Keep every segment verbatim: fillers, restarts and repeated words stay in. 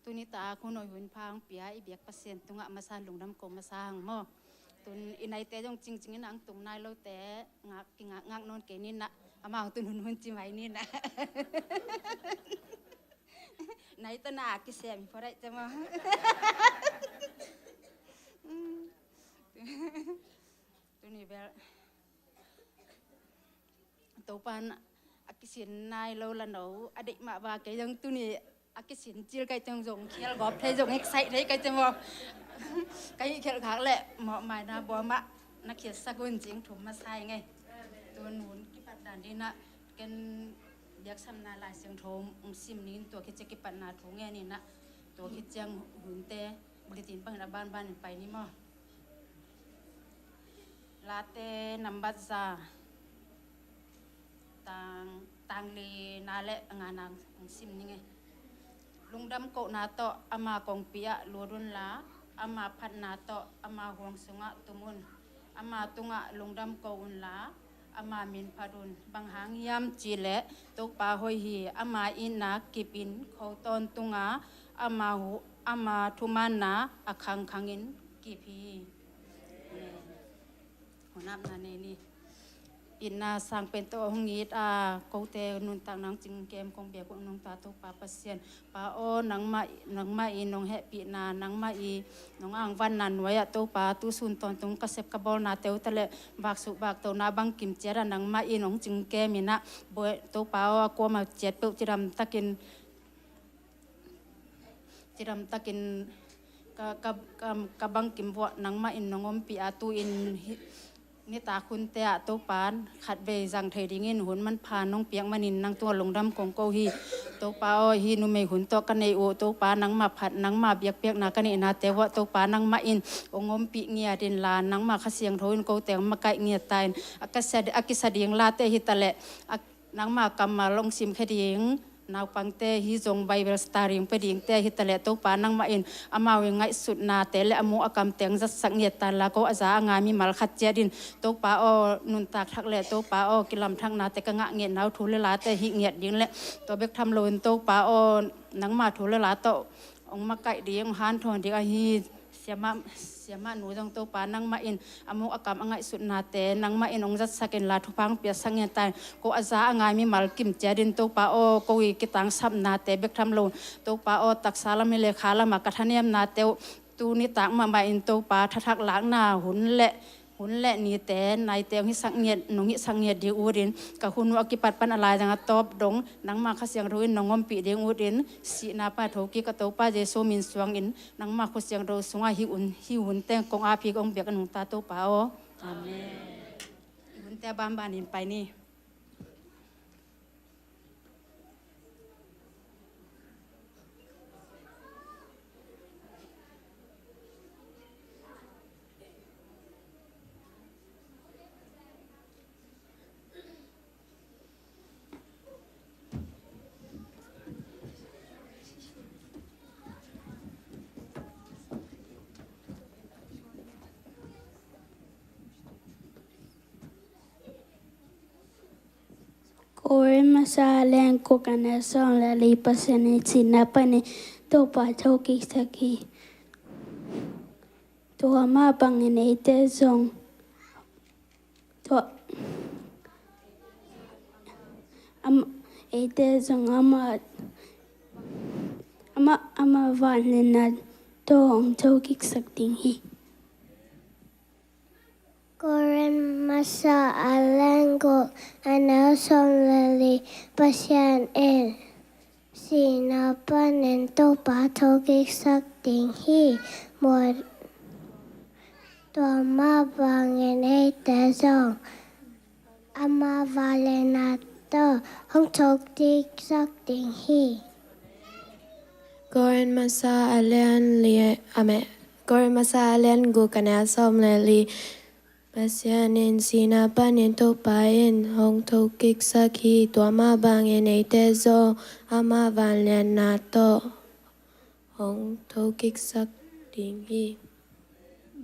Tuni tak hun hoih hun pha hong pia i biak Pasian tungah masa lungdam ko masa hang maw. Tun i naite zong cingcing in ang tung nai lote ngak, kingak ngak nawn kei ni nah, amau tun hun hun ci mai ni nah. Nai tawh na kisem hi phot aih ciang maw. Tuni bel Topa'n a kisin nai lo la no a deih mah ba kei zong tuni a kisin cil kai ciang zong khial gawp thei zong excite thei kai ciang maw. Ka hih khial khak leh mawh mai na bua mah na khiatsak un cing thum masa hi ngei. Tun hun kipat dan dih nah ken biaksamna Lai Siangtho hong sim ning, tua khit ciang kipatna thu ngen ni nah, tua khit ciang hunte bulletin pangin a banban in pai ni maw. Late nambat za, tang, tang li na le a nga na hong sim ning e. Lungdam kohna tawh ama kongpi ah lut un la, ama phatna tawh ama huang sungah tum un. Ama tungah lungdam ko un la, ama min phat un. Bang hang hiam cih leh Topa hoih hi, ama itna kip in kho tawntung a, ama hu-, ama thumanna a khangkhang in kip hi. Amen. Hun apna nei ni. Itna sang pen tawh hong it a, kote nuntakna hong cing kem kong biak uh nungta Topa Pasian. Pa aw, nangmah, nangmah i nong hehpihna, nangmah i nong angvanna nuai-ah Topa, tu sun tawntung ka sep ka bawlnate uh ta leh vaksuk vaktohna bangkim ciat ah nangmah i nong cing kem in ah, Topa aw, a kuamah ciat peuh cidamtakin, cidamtakin ka, ka, ka, ka bangkim vuah nangmah in nong ompih a, tu-in hi, nitak hunte ah Topa khatvei zang thei dingin hun manpha nong piak manin nang tungah lungdam kong ko hi. Topa aw, hih numei hun tawh ka nei uh Topa, nangmah phat, nangmah biakpiakna ka neihnate vuah Topa nangmah in hong ompih ngiat in la, nangmah Kha Siangtho in kote hong makaih ngiat ta in, a kisa, a kisa ding late hi ta leh, a, nangmah kammal hong simkhia ding naupangte hi zong, Bible study hong pia dingte hi ta leh Topa nangmah in amau i ngaihsutnate le a muk a kamte hong zatsak ngiat ta in la, ko a za a ngai mimal khat ciat in Topa aw, nuntak thak le Topa aw, kilamthaknate ka ngah ngiatna uh thu le late hih ngiat ding le tua bek tham loin Topa aw, nangmah thu le la tawh hong makaih ding, hong hanthawn ding ahi. Siamah, siamah nu zong Topa nangmah in a muk a kam a ngaihsutnate nangmah in hong zatsak in la, thupha hong piaksak ngiat ta in, ko a za a ngai mimal kim ciat in Topa aw, ko i kitangsapnate bek tham lo Topa aw, taksa lam hi le kha lamah ka thanemnate uh tu nitak mahmah in Topa thathak lakna hun le, hun le nite, naite hong hisak ngiat, nong hisak ngiat ding ut in, ka hun uh a kipat pan a laizang a tawp dong nangmah Kha Siangtho in nong ompih ding ut in, sihna pan thokik a Topa Jesu min suangin nangmah Kha Siangtho sungah hih hun, hih hun teng kong ap hi, kong biak a nungta Topa aw. Amen. Hunte a banbanin pai ni. Korin masa a lian guk a neu sawm le li. Pasian in sihna panin Topa thokiksak hi. Tua mah bangin eite zong, tua, am, eite zong amah, amah, amah vangliatna tawh hong thokiksak ding hi. Korin masa a lian guk a neu sawm le li. Pasian in sihna panin Topa thokiksak ding hi. Muat, tua mah bangin eite zong ama vangliatna tawh hong thokiksak ding hi. Korin masa a lian li, a meh, Korin masa a lian guk a neu sawm le li. Pasian in sihna panin Topa in hong thokiksak hi. Tua mah bangin eite zong ama vangliatna tawh hong thokiksak ding hi.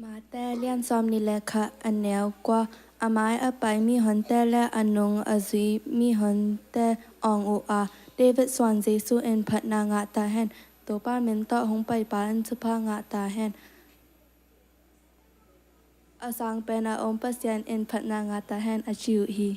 Mate a lian sawmnih le khat a neu kua. A mai a pai mihonte le a nung a zui mihonte awng uh a, David suan Jesu in phatna ngah ta hen. Topa min tawh hong paipa in thupha ngah ta hen. A sang pen a om Pasian in phatna ngah ta hen, a ci uh hi.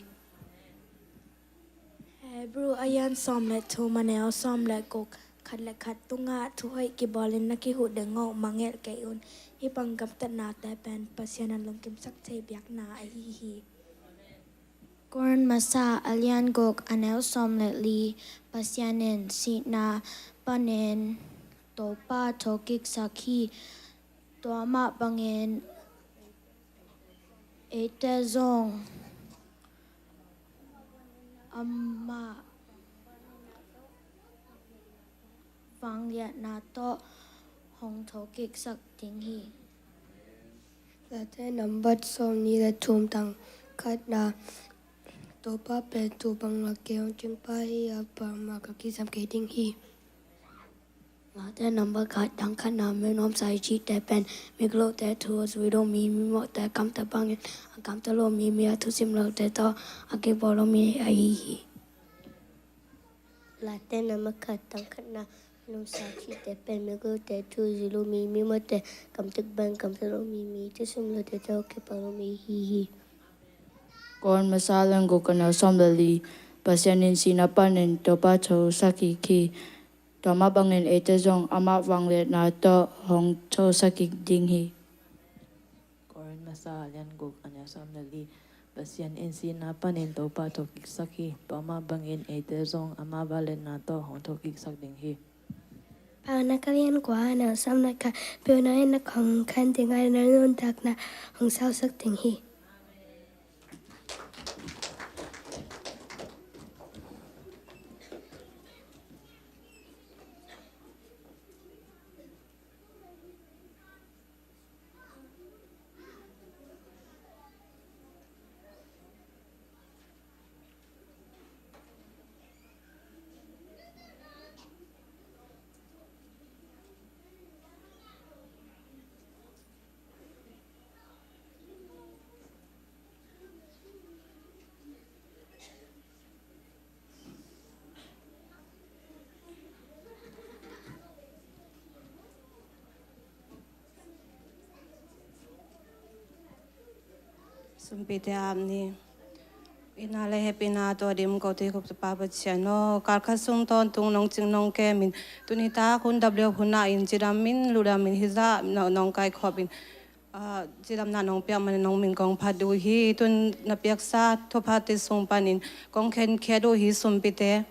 Hebrew a lian sawm le thum, a neu sawm le guk. Khat le khat tungah thuhoih kibawlin na kihuh ding uh mangngilh kei un. Hih bang gamtatnate pen Pasian a lungkimsak thei biakna ahi hi. Korin masa a lian guk, a neu sawm le li. Pasian in sihna panin Topa thokiksak hi. Tua mah bangin eite zong amah vangliatna tawh hong thokiksak ding hi. Late nambat sawmnih le thum, tang khatna. Topa pen tu bang lak kei hong cingpa hi a, bangmah ka kisam kei ding hi. Late nambat khat, tang khatna. Mi nuamsa i cihte pen miglote thu a zui lo mi, mimawhte kamta bangin a kamta lo mi, mi a thusim lote tawh a kibawl lo mi ahi hi. Late nambat khat, tang khatna. Nuamsa cihte pen miglote thu a zui lo mi, mimawhte kamta bangin kamta lo mi, mi a thusim lote tawh a kibawl lo mi ahi hi. Korin masa a lian guk, a neu sawm le li. Pasian in sihna panin Topa thokiksak hi. Tua mah bangin eite zong amah vangliatna tawh hong thokiksak ding hi. Korin masa a lian guk, a neu sawm le li. Pasian in sihna panin Topa thokiksak hi. Tua mah bangin eite zong amah vangliatna tawh hong thokiksak ding hi. Paunak a lian kua, a neu sawm le khat. Peunaw in na khong khan ding a, na nuntakna hong sausak ding hi. Sumpite ap ni. Itna le hehpihna tawh dim kote, ko Topa Pasian aw, kalkhat sung tawntung nong cing nong kemin, tuni tak hun dap lio hun ah in cidam in, ludam in, hih zah nong kaikhop in, ah, cidamna nong piak manin nong min kong phat uh hi. Tun na piaksa thuphate sung panin kong khenkhiat uh hi. Sumpite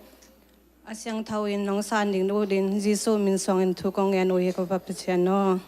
a siangtho in nong san ding uh dingin Jesuh min suangin thu kong ngen uh hi, ko Topa Pasian aw.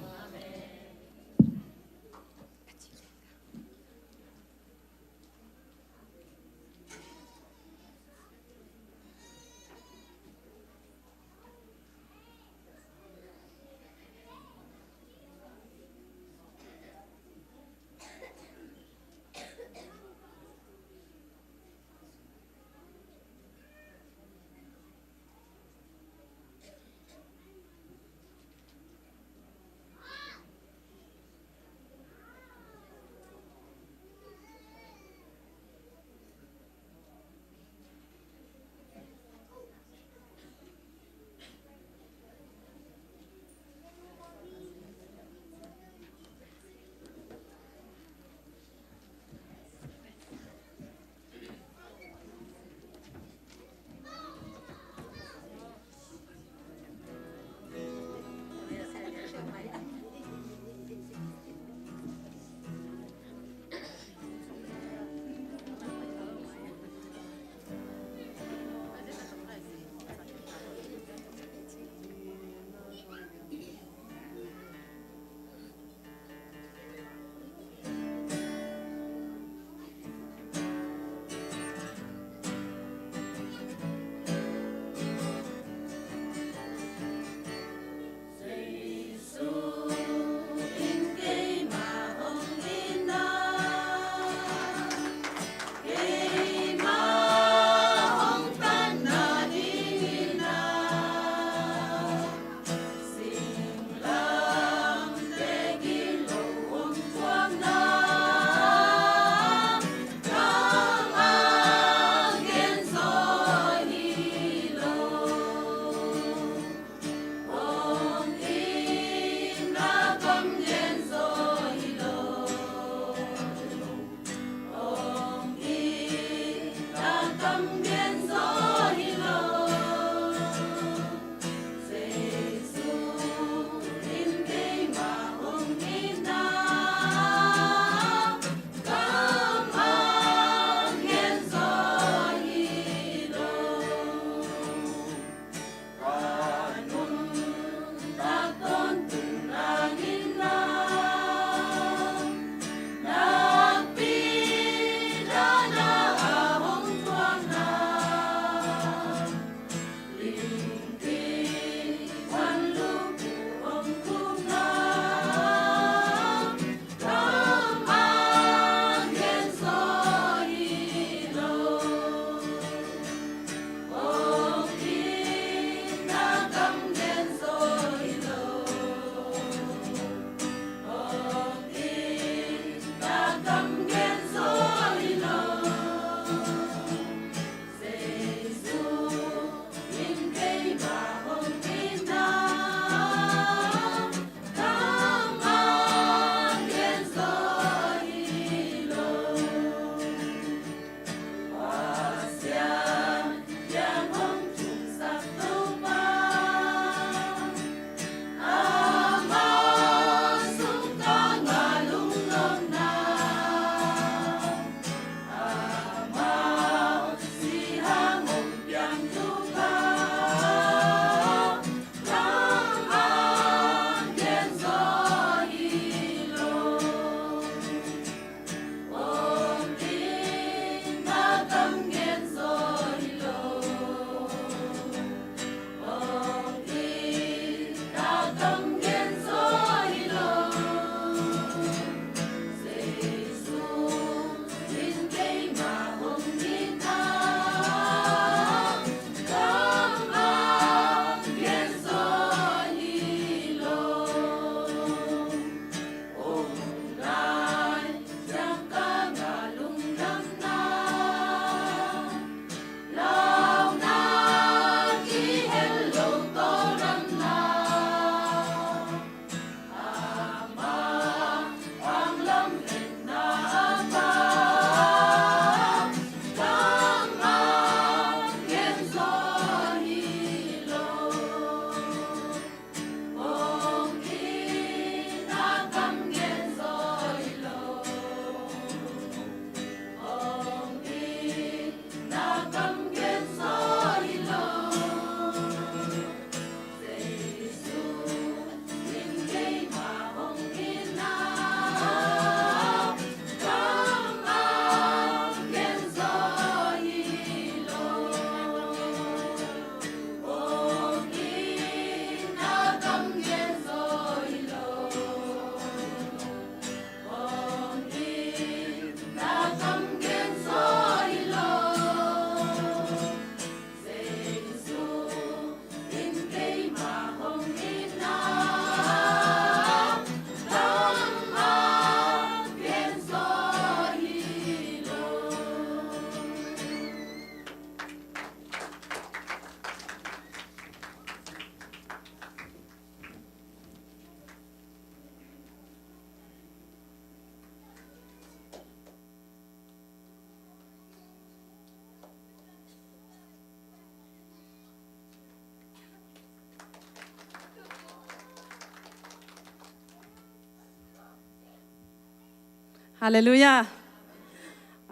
Halleluiah.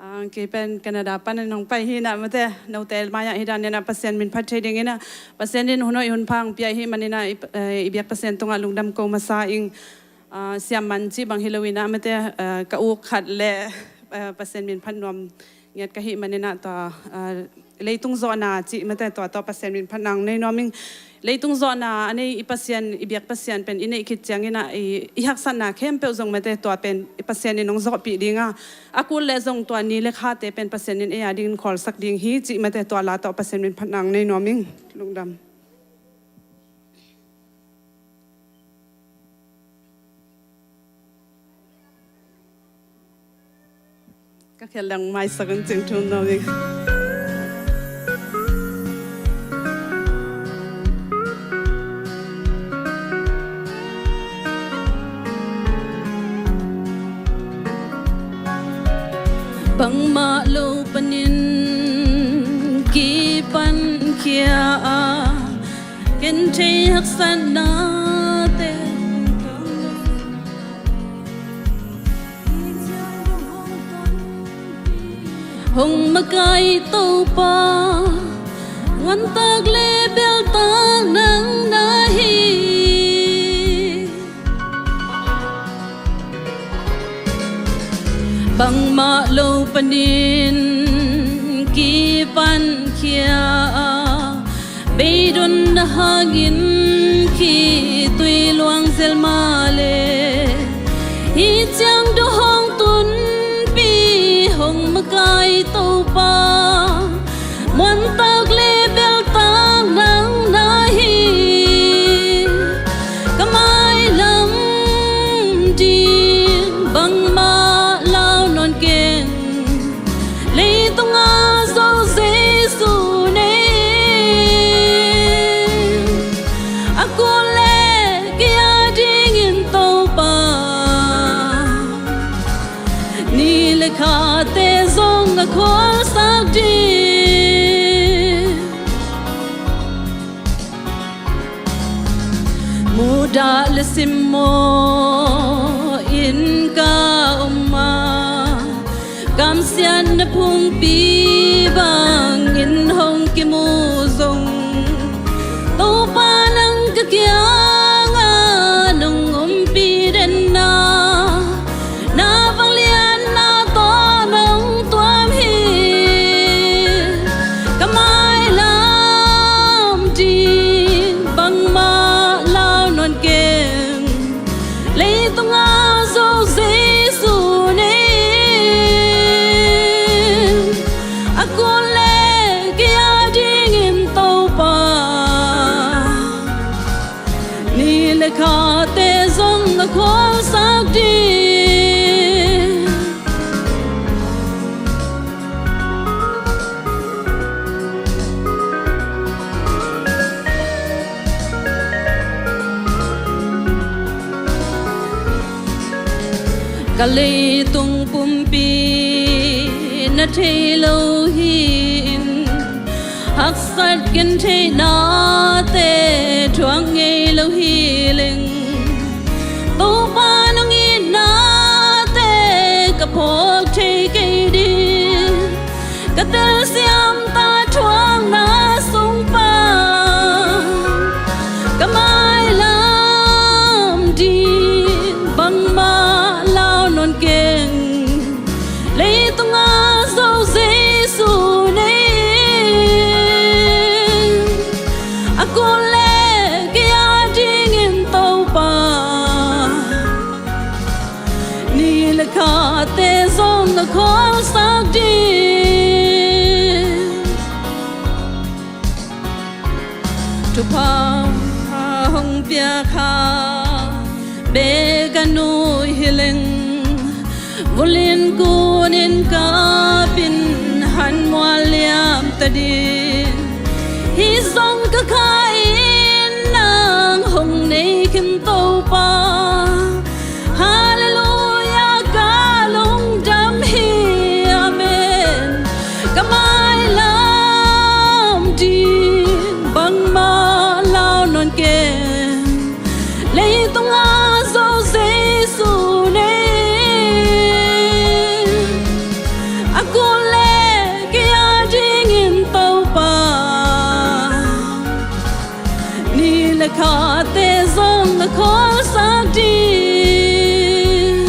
Ah, kei pen Canada panin hong pai hi inah, mate, note mai-ah hi dan inah Pasian min phat thei ding inah, Pasian in hun hoih hun pha hong pia ahih man inah i, eh, i biak Pasian tungah lungdam ko masa ing. Ah, siamman cih bang hi lo inah, mate, ah, ka uk khat le, ah, Pasian min phat nuam ngiat ka hih man inah tua, ah, leitung zawhna cih, mate, tua tawh Pasian min phat nang nei nuam ing. Leitung zawhna a nei i Pasian, i biak Pasian pen i neih khit ciang inah i, i haksatna khempeuh zong, mate, tua pen i Pasian in hong zawhpih ding a, a kul leh zong tua ni le khate pen Pasian in ei a dingin khawlsak ding hi cih, mate, tua la tawh Pasian min phat nang nei nuam ing. Lungdam. Ka khel dang maisak un cing thum nuam ing. Bangmah lo panin kipan khia a, ken thei haksatnate hong makai Topa, muantak le beltak nang na hi. Bangmah lo panin kipan khia a, beidonna hangin khitui luang zel mah le, hih ciang dawh hong tunpih hong makai Topa, muantak le beltak nang na hi. Ka mailam ding bangmah lau nawn keng, leitungah Zo Jesu nei in. A kul le kei a dingin Topa, ni le khate zong a khualsak ding. Mudah le simmawh in ka om a, kamsiatna phungpi bangin hong kimu zong, Topa nang ka kiangah nong ompih den a, na vangliatna tawh nong tuam hi. Ka mailam ding bangmah lau nawn keng, leitungah Zo Jesu nei in. A kul le kei a dingin Topa, ni le khate zong a khualsak ding. Ka leitung pumpi na thei lo hi-in, haksat gentheihnate thuak ngei lo hi leng, Topa nong itnate ka phawk thei kei ding. Ka telsiam ta thuakna sung pan, ka mailam ding bangmah lau nawn keng, leitungah Zo Jesu nei in. A kul le kei a dingin Topa, Thate zong na khawlsak ding,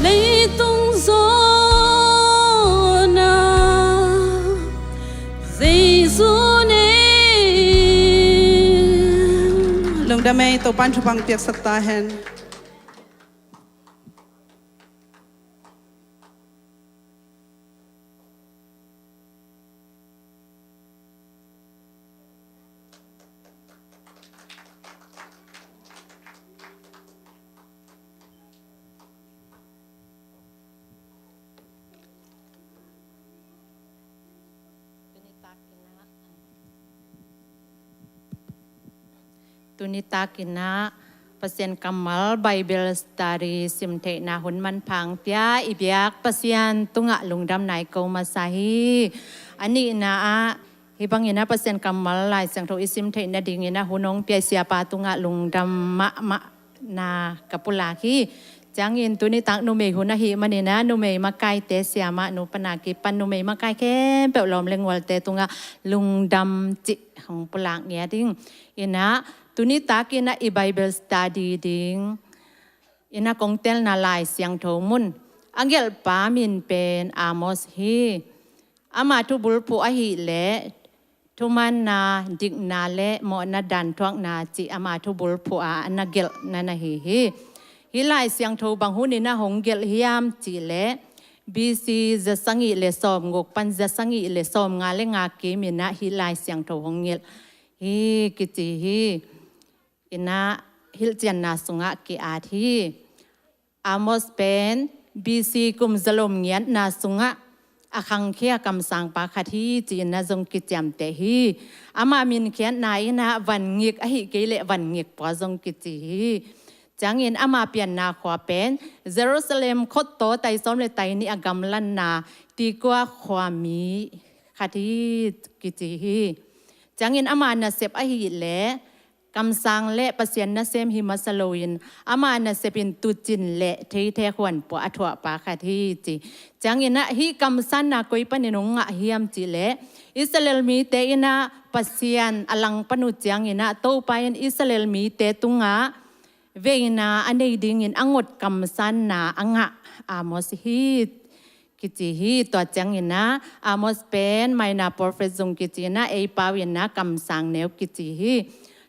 leitung zawna Jesu nei. Lungdam ei, Topan thupha piaksak ta hen. Tuni takin ah Pasian kammal Bible study sim theihna hun manpha hong pia i biak Pasian tungah lungdamna i ko masa hi. A nihna ah hih bangin ah Pasian kammal Lai Siangtho i sim theih nadingin ah hun hong pia i siapa tungah lungdam mahmahna ka pulak hi. Ciangin tuni tak numei hun ahih manin ah numei makaite siamah nu pan a kipan numei makai khempeuh lawm le ngualte tungah lungdam cih hong pulak ngiat ing. In ah tuni takin ah i Bible study ding in ah kong telna Lai Siangtho mun a gelhpa min pen Amos hi. Ama thubulphuh ahih leh thumanna, dikna le mawhna dan thuakna cih ama thubulphuh a na gelh na na hi hi. Hih Lai Siangtho bang hunin ah hong gelh hiam cih leh B C za sagih le sawmguk pan za sagih le sawmnga le nga kimin ah hih Lai Siangtho hong gelh hi kici hi. In ah hilhcianna sungah ki-at hi. Amos pen B C kum zalom ngiatna sungah a khangkhia kamsangpa khat hi ci-in ah zong kiciamteh hi. Ama min khiatna in ah Van Ngik ahih kei leh Van Ngik pua zong kici hi. Ciangin ama pianna khua pen Jerusalem khuattaw tai sawm le tai nih a gamlanna Tikwa khuami khat hi kici hi. Ciangin ama nasep ahih leh kamsang le Pasian nasem hi masa loin ama nasepin tuucin le theithek huanpuah a thuahpa khat hi ci. Ciangin ah hih kamsanna koi panin hong ngah hiam cih leh Israel mite in ah Pasian a langpan uh ciangin ah Topa in Israel mite tungah veina a nei dingin a ngot kamsanna a ngah Amos hi kici hi. Tua ciangin ah Amos pen minor prophet zong kici in ah ei pau in ah kamsang neu kici hi.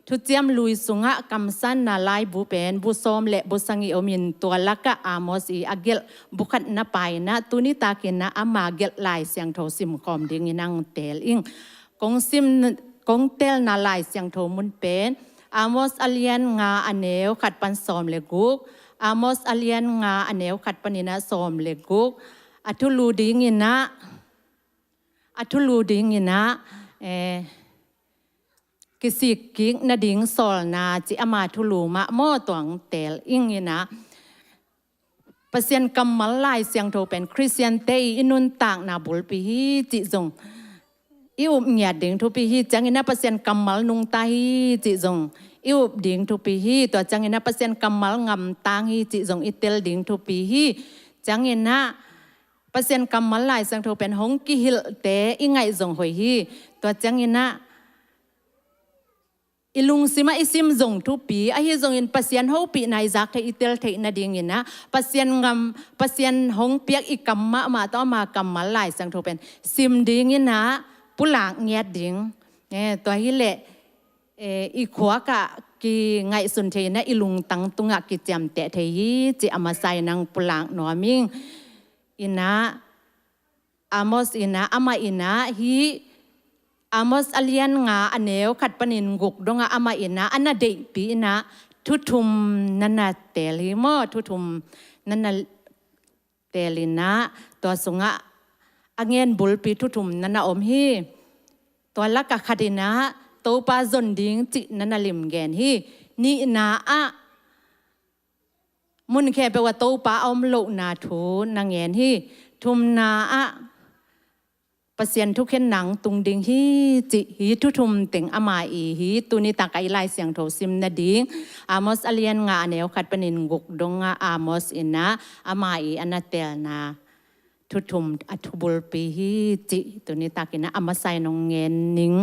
Thuciam Lui sungah kamsanna laibu pen bu sawm le bu sagih omin tua lakah Amos i a gelh bu khatna pa in ah tuni takin ah ama gelh Lai Siangtho simkhawm dingin ang teel ing. Kong sim, kong telna Lai Siangtho mun pen Amos a lian nga a neu khat pan sawm le guk, Amos a lian nga a neu khat panin ah sawm le guk. A thulu dingin ah, a thulu dingin ah, eh, kisik kik nading sawlna ci ama thulu mah maw tuang teel ing in ah. Pasian kammal Lai Siangtho pen Khristiante i nuntakna bulpi hi cih zong i up ngiat ding thupi hi. Ciangin ah Pasian kammal nungta hi cih zong i up ding thupi hi. Tua ciangin ah Pasian kammal ngamtang hi cih zong i tel ding thupi hi. Ciangin ah Pasian kammal Lai Siangtho pen hong kihilhte i ngaih zong hoih hi. Tua ciangin ah i lungsim ah i sim zong thupi, ahi zongin Pasian hopihna i zak theih i tel theih nadingin ah Pasian ngam, Pasian hong piak i kam mahmah tawh ama kammal Lai Siangtho pen sim dingin ah pulak ngiat ding. Eh, tua hileh, eh, i khuak ah kingaihsun thei in ah i lungtang tungah kiciamteh thei hi cih a masa in ang pulak nuam ing. In ah Amos in ah, amah in ah, hih Amos a lian nga a neu khat panin guk dongah amah in ah a na deihpih in ah thu thum na na teel hi maw, thu thum na na teel in ah tua sungah a ngen bulpi thu thum na na om hi. Tua lakah khat in ah Topa zon ding cih na na lim gen hi. Nihna ah mun khempeuh ah Topa a om lohna thu na ngen hi. Thumna ah Pasian thukhenna hong tung ding hi cih hi. Thu thum teng ama i hi. Tuni tak a i Lai Siangtho sim nading Amos a lian nga a neu khat panin guk dongah Amos in ah ama i a na teelna thu thum a thubulpi hi cih tuni takin ah a masa in hong ngen ning.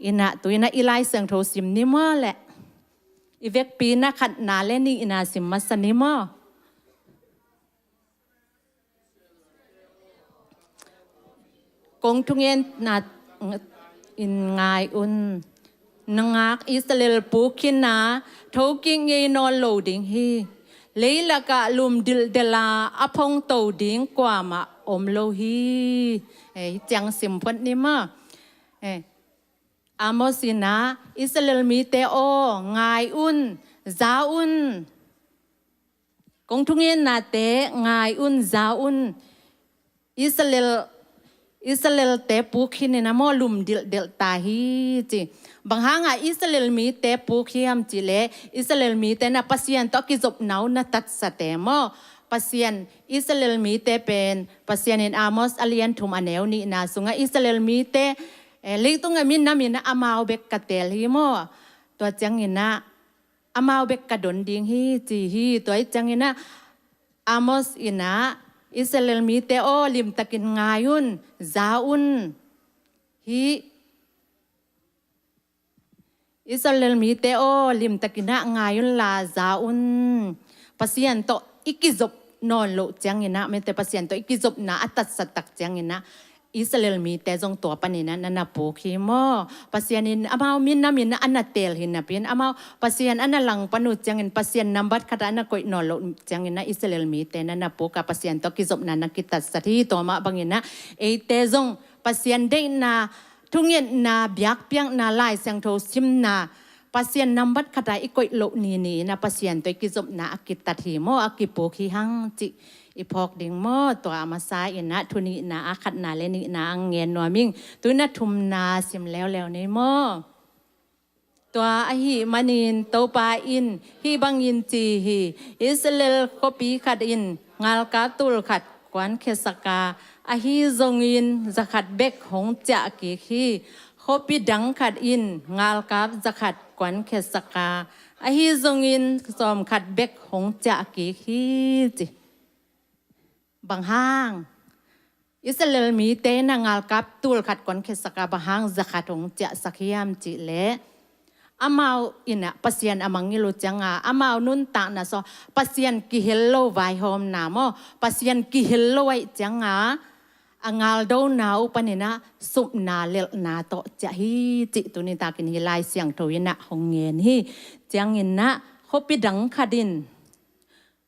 Inah tu inah i Lai Siangtho sim ni maw leh. I vekpi inah khatna le nihna sim masa ni maw. Kong thungetna in ngai un. Na ngak Israel puk khin a, thokik ngei nawn lo ding hi. Leilakah lum dilhdel a, a phongto ding kuamah om lo hi. Eh, hih ciang sim phot ni maw. Eh, Amos inah, Israel mite aw, ngai un, za un. Kong thungetnate ngai un, za un. Israel, Israelte puk khin inah maw lum dilhdelh ta hi ci. Bang hangah Israel mite puk hiam cih leh, Israel mite na Pasian tawh a kizopna uh na tatsate maw. Pasian, Israel mite pen Pasian in Amos a lian thum a neu nihna sungah Israel mite, eh, leitung a minam inah amau bek ka teel hi maw. Tua ciang inah amau bek ka don ding hi ci hi. Tua hi ciang inah Amos inah, Israel mite aw, limtakin ngai un, za un. Hih Israel mite aw, limtakin ah ngai un la, za un. Pasian tawh i kizop nawn loh ciang inah, mite Pasian tawh i kizopna a tatsa tak ciang inah, Israel mite zong tua panin ah na na puk hi maw. Pasian in amau minam in ah a na teel hi napi in, amau Pasian a na langpan uh ciangin Pasian nambat khat ah a na koih nawn loh ciang inah Israel mite na na puk a, Pasian tawh kizopna na kitatsat hi. Tua mah bang inah eite zong Pasian deihna, thungetna, biakpiakna, Lai Siangtho simna, Pasian nambat khat ah i koih loh ni ni inah Pasian tawh i kizopna a kitat hi maw, a kipuk hi hang cih i phawk ding maw. Tua a masa inah thu nihna ah khatna le nihna ah ngen nuam ing. Tu inah thumna sim leuleu ni maw. Tua ahih manin Topa in hih bangin ci hi. Israel khuapi khat in ngalkap tul khat kuankhiasak a, ahi zongin za khat bek hong ciah kik hi. Khuapi dang khat in ngalkap za khat kuankhiasak a, ahi zongin sawm khat bek hong ciah kik hi ci. Bang hang Israel mite inah ngalkap tul khat kuankhiasak a, bang hang za khat hong ciahsak hiam cih leh, amau inah Pasian a mangngilh uh ciang a, amau nuntakna sung Pasian kihel lo vaihawmna maw, Pasian kihel lo ahih ciang a, a ngaldona uh panin ah supna lelhna tawh ciah hi cih tuni takin hih Lai Siangtho inah hong ngen hi. Ciang inah khuapi dang khat in,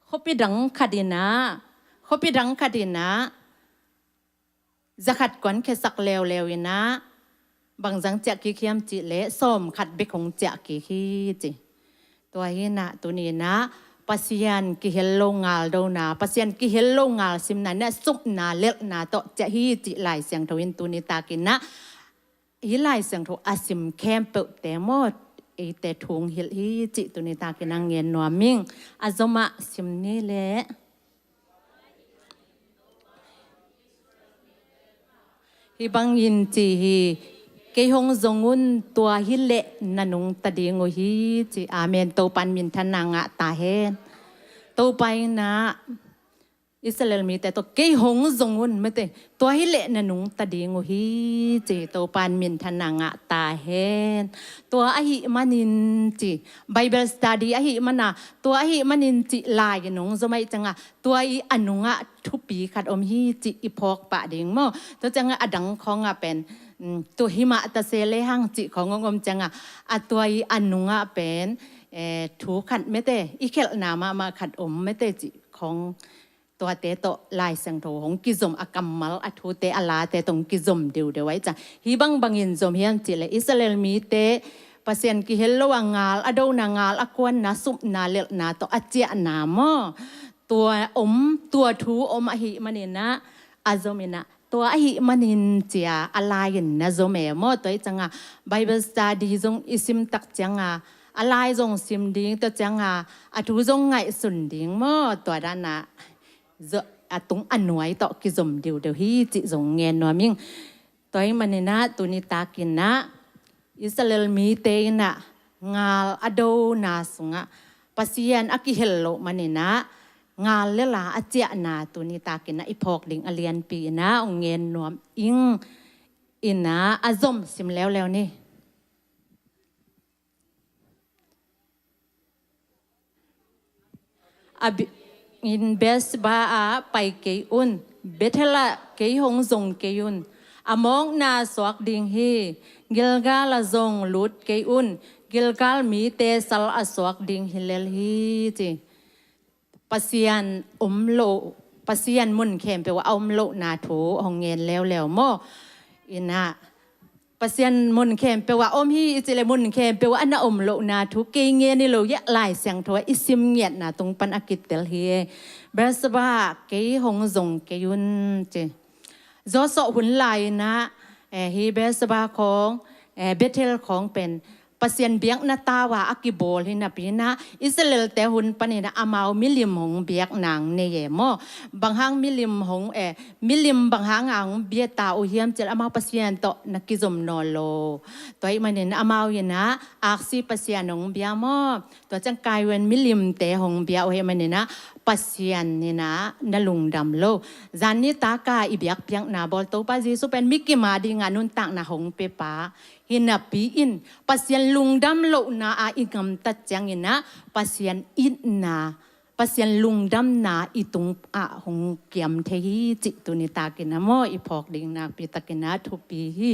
khuapi dang khat inah, khuapi dang khat inah za khat kuankhiasak leuleu inah bang zang ciah kik hiam cih leh, sawm khat bek hong ciah kik hi ci. Tua hi inah tuni inah Pasian kihel lo ngaldona, Pasian kihel lo ngalsimna inah supna lelhna tawh ciah hi cih Lai Siangtho in tuni takin ah hih Lai Siangtho a sim khempeuhte maw, eite thu hong hilh hi cih tuni takin ah ngen nuam ing. A zom ah sim ni leh. Hih bangin ci hi. Kei hong zong un, tua hi leh na nungta ding uh hi ci. Amen. Topa'n minthanna ngah ta hen. Topa inah Israel mite tawh kei hong zong un mate, tua hi leh na nungta ding uh hi ci. Topa'n minthanna ngah ta hen. Tua ahih manin ci, Bible study ahih mana, tua ahih manin ci lai-in hong zom ahih ciang a, tua i a nungah thupi khat om hi ci i phawk pah ding maw. Tua ciang a, a dang khawng ah pen, mm, tua hi mah ta se lehang ci khawng hong om ciang a, a tua i a nungah pen, eh, thu khat mate, i khelhna mahmah khat om mate ci khawng, tuate tawh Lai Siangtho hong kizom, a kammal, a thute, a late tawh hong kizom deuhdeuh ahih ciang. Hih bangbangin zom hiam cih leh Israel mite Pasian kihel lo a ngal a dona, ngal a kuanna, supna lelhna tawh a ciahna maw, tua om, tua thu om ahih manin ah a zom inah, tua ahih manin ci-a a lai-in na zom e maw. Tua ahih ciang a Bible study zong i sim tak ciang a, a lai zong sim ding, tua ciang a a thu zong ngaihsun ding maw. Tua dan a a tung a nuai tawh kizom deuhdeuh hi cih zong ngen nuam ing. Tua ahih manin ah tuni takin ah Israel mite inah ngal a dona sungah Pasian a kihel loh manin ah ngal le la a ciahna tuni takin ah i phawk ding a lianpi in ah hong ngen nuam ing. In ah a zom sim leuleu ni. A bi-, in Beersheba ah pai kei un, Bethel ah kei hong zong kei un, a mawkna suak ding hi. Gilgal ah zong lut kei un, Gilgal mite sal a suak ding hi lel hi, ci. Pasian om lo, Pasian mun khempeuh ah a om lohna thu hong ngen leuleu maw? In ah Pasian mun khempeuh ah om hi i cih leh mun khempeuh ah a na om lohna thu kei ngen hi lo, hiah Lai Siangtho ah i sim ngiatna tung pan a kitel hi. Beersheba ah kei hong zong kei un, ci. Joshua hun lai in ah, eh, hi Beersheba khawng, eh, Bethel khawng pen Pasian biakna tau ah a kibawl hi napi in ah Israel-te hun panin ah amau milim hong biak nang nei e maw? Bang hang milim hong, eh, milim bang hang a hong bia ta uh hiam cih leh amau Pasian tawh na kizom nawn lo. Tua ahih manin amau in ah aksi pasian hong bia maw? Tua ciang kaiwen milimte hong bia uh ahih manin ah Pasian in ah na lungdam lo. Zan nitak a i biakpiakna bawl Topa Jesuh pen mi kim a ding a nuntakna hong piapa hi napi in Pasian lungdam lohna a i gamtat ciangin ah Pasian itna, Pasian lungdamna i tung ah hong kiam thei hi cih tuni takin ah maw i phawk ding nakpi takin ah thupi hi.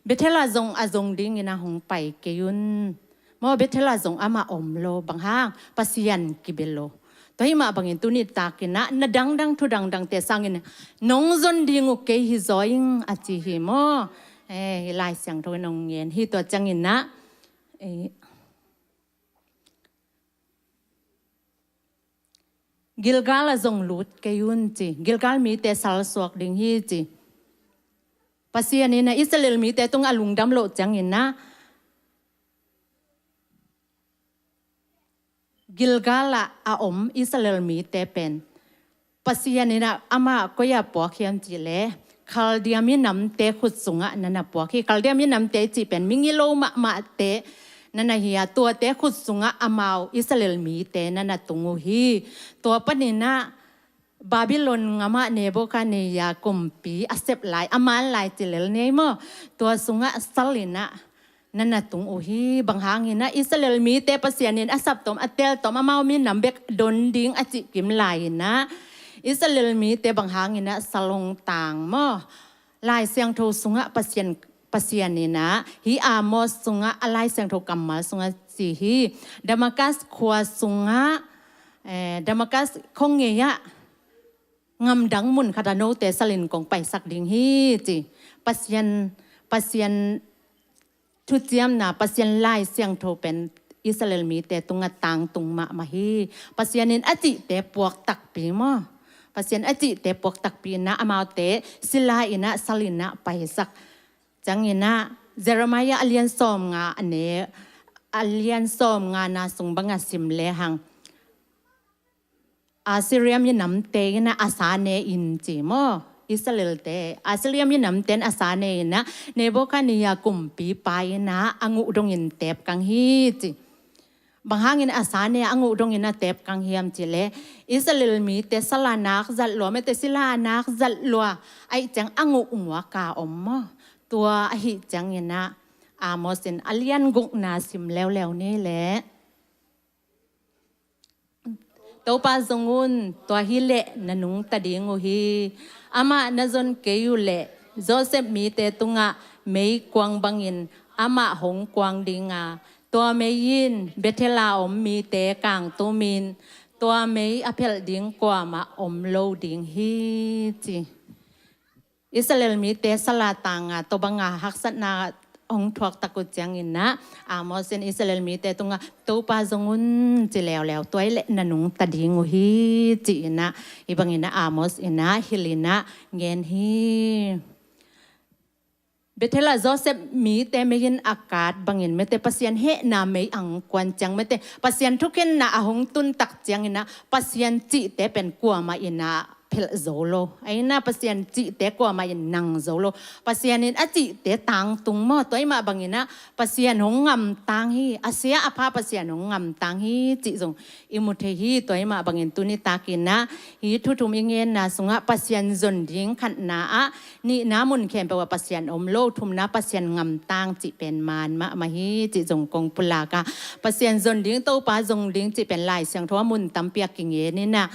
Bethel ah zong a zong dingin ah hong pai kei un. Maw, Bethel ah zong amah om lo, bang hang Pasian kibia lo. Tua ahih mah bangin tuni takin ah na dangdang thu dangdangte sangin nong zon ding uh kei hi zaw ing, a ci hi maw? Eh, hi Lai Siangtho in hong ngen hi. Tua ciangin ah, eh, Gilgal ah zong lut kei un, ci. Gilgal mite sal suak ding hi, ci. Pasian in ah Israel mite tungah lungdam loh ciangin ah Gilgal ah a om Israel mite pen Pasian in ah amah koi ah puak hiam cih leh Khaldia minamte khut sungah na na puak hi. Khaldia minamte cih pen migilo mahmahte na na hi a, tuate khut sungah amau Israel mite na na tung uh hi. Tua panin ah Babylon gam ah Nebuchadnezzar kumpi a sep lai, a man lai ci lel ni ei maw? Tua sungah sal in ah na na tung uh hi. Bang hangin ah Israel mite Pasian in a saptuam a teltuam amau minam bek don ding a cih kim lai in ah Israel mite bang hangin ah sal hong tang maw? Lai Siangtho sungah Pasian, Pasian in ah hi Amos sungah a Lai Siangtho kammal sungah ci hi. Damascus khua sungah, eh, Damascus khuangei ah ngamdang mun khat ah note sal in kong paisak ding hi, ci. Pasian, Pasian thuciamna, Pasian Lai Siangtho pen Israel mite tungah tangtung mahmah hi. Pasian in a cihte puak takpi maw? Pasian a cihte puak takpi in ah amaute sila in ah sal in ah paisak. Ciangin ah Jeremiah a lian sawmnga a ne, a lian sawmngana sung bangah sim lehang Assyria minamte in ah a sa ne in, ci maw? Israelte Assyria minamte in a sa ne in ah Nebuchadnezzar kumpipa in ah a nguh dongin tepkang hi, ci. Bang hangin a sa ne a nguh dongin a tepkang hiam cih leh Israel mite sal a nak zat lua, mite sila a nak zat lua ahih ciang a nguh muak a om maw? Tua ahih ciangin ah Amos in a lian gukna sim leuleu ni leh. Topa zong un, tua hileh na nungta ding uh hi. Amah na zon kei uh leh Joseph mite tungah meikuang bangin amah hong kuang ding a, tua mei in Bethel a om mite kangtum in, tua mei a phelh ding kuamah om lo ding hi, ci. Israel mite sal a tang a, tua banga haksatna hong thuak tak uh ciangin ah Amos in Israel mite tungah Topa zong un, ci leuleu, tua hileh na nungta ding uh hi, ci in ah, hih bangin ah Amos in ah hilh in ah ngen hi. Bethel ah Joseph mite mei in a kat bangin mite Pasian hehna mei a hong kuan ciang, mite Pasian thukhenna a hong tun tak ciangin ah Pasian cihte pen kuamah in ah phelh zo lo. Ahi na Pasian cihte kuamah in nang zo lo. Pasian in a cihte tangtung maw, tua ahih mah bangin ah Pasian hong ngamtang hi. A sia a pha Pasian hong ngamtang hi cih zong i mu thei hi. Tua ahih mah bangin tuni takin ah hih thu thum i ngenna sungah Pasian zon ding khatna ah, nihna mun khempeuh ah Pasian om lo, thumna Pasian ngamtang cih pen maan mahmah hi cih zong kong pulak a, Pasian zon ding, Topa zong ding cih pen Lai Siangtho ah mun tampi ah kingen in ah,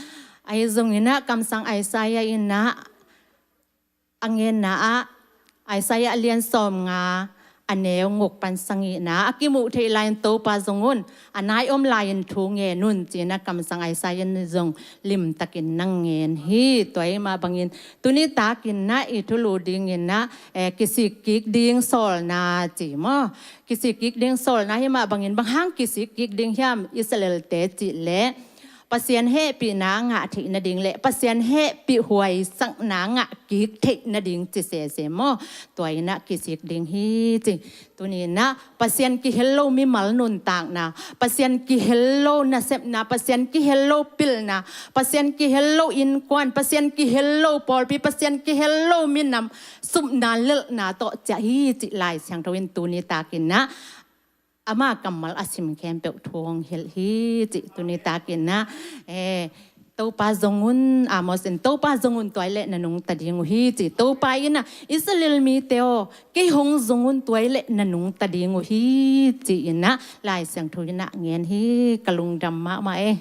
ahi zongin ah kamsang Isaiah in ah a ngenna ah, Isaiah a lian sawmnga, a neu guk pan sagihna ah, a kimuh theih lai-in Topa zong un, a nai om lai-in thu ngen un ci-in ah kamsang Isaiah in zong limtakin na ngen hi. Tua ahih mah bangin tuni takin ah i thulu dingin ah, eh, kisik kik ding sawlna ci maw? Kisik kik ding sawlna ahih mah bangin bang hang kisik kik ding hiam Israel-te cih leh Pasian hehpihna ngah theih nading le Pasian hehpih huaisakna ngah kik theih nading ci sese maw? Tua in ah kisik ding hi ci. Tuni in ah Pasian kihel lo mimal nuntakna, Pasian kihel lo nasepna, Pasian kihel lo pilna, Pasian kihel lo innkuan, Pasian kihel lo pawlpi, Pasian kihel lo minam supna lelhna tawh ciah hi cih Lai Siangtho in tuni takin ah ama kammal a sim khempeuh thu hong hilh hi cih tuni takin ah, eh, Topa zong un, Amos in Topa zong un, tua hi leh na nungta ding uh hi ci. Topa in ah Israel mite aw, kei hong zong un, tua hi leh na nungta ding uh hi ci-in ah Lai Siangtho in ah ngen hi. Ka lungdam mahmah e.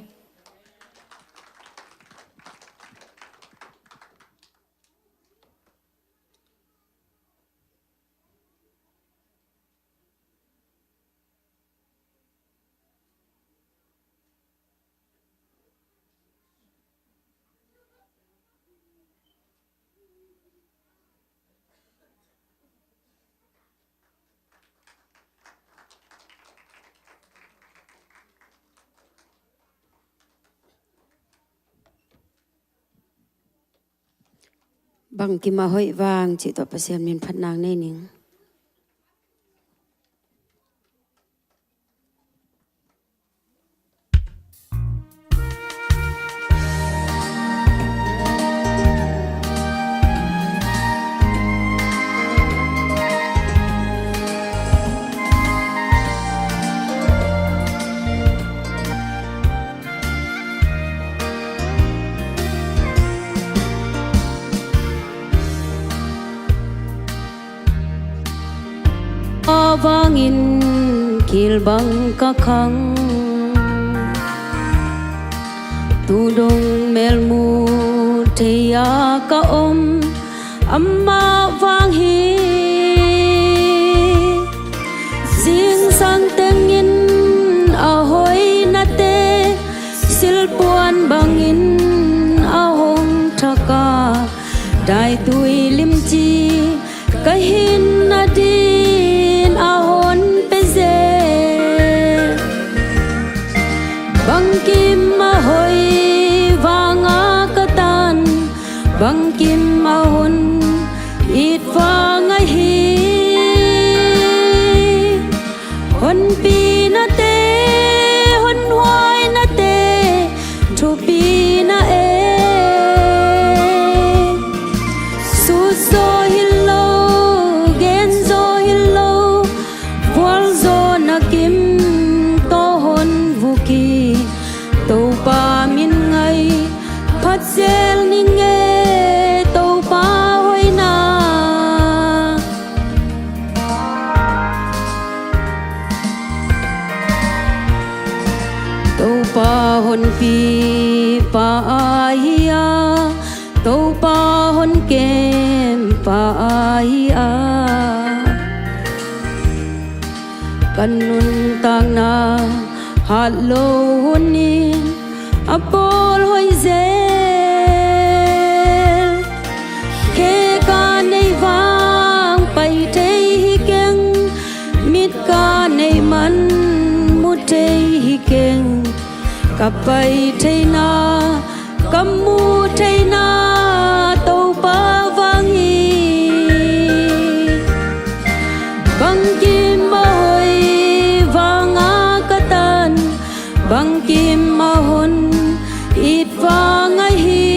Bangkim a hoih vang cih tawh Pasian min phatna nei ning. A vangin kilbang ka khang, tu dong melmuh thei-a ka om, amah vang hi. Zingsang tengin a hoihnate, silpuan bangin a hong thak a, daitui limci ka hinna dingin a hon pia zel. Bangkim a hoih vanga ka tan, bangkim a hon it vang ahi. Honpinate, honhuainate, thupina e. Sut zaw hi lo, gen zaw hi lo, vualzawhna kim tawh hon vuk hi. Topa min ngai phat zel ning e, Topa hoihna. Topa honpipa ahi a, Topa honkempa ahi a, ka nuntakna hat lo hunin a pawl hoih zel. Khe ka neih vang pai thei hi keng, mit ka neih man mu thei hi keng. Ka pai theihna, ka muh theihna Topa vang hi. Bangkim a hoih vanga ka tan, bangkim a hon it vang ahi.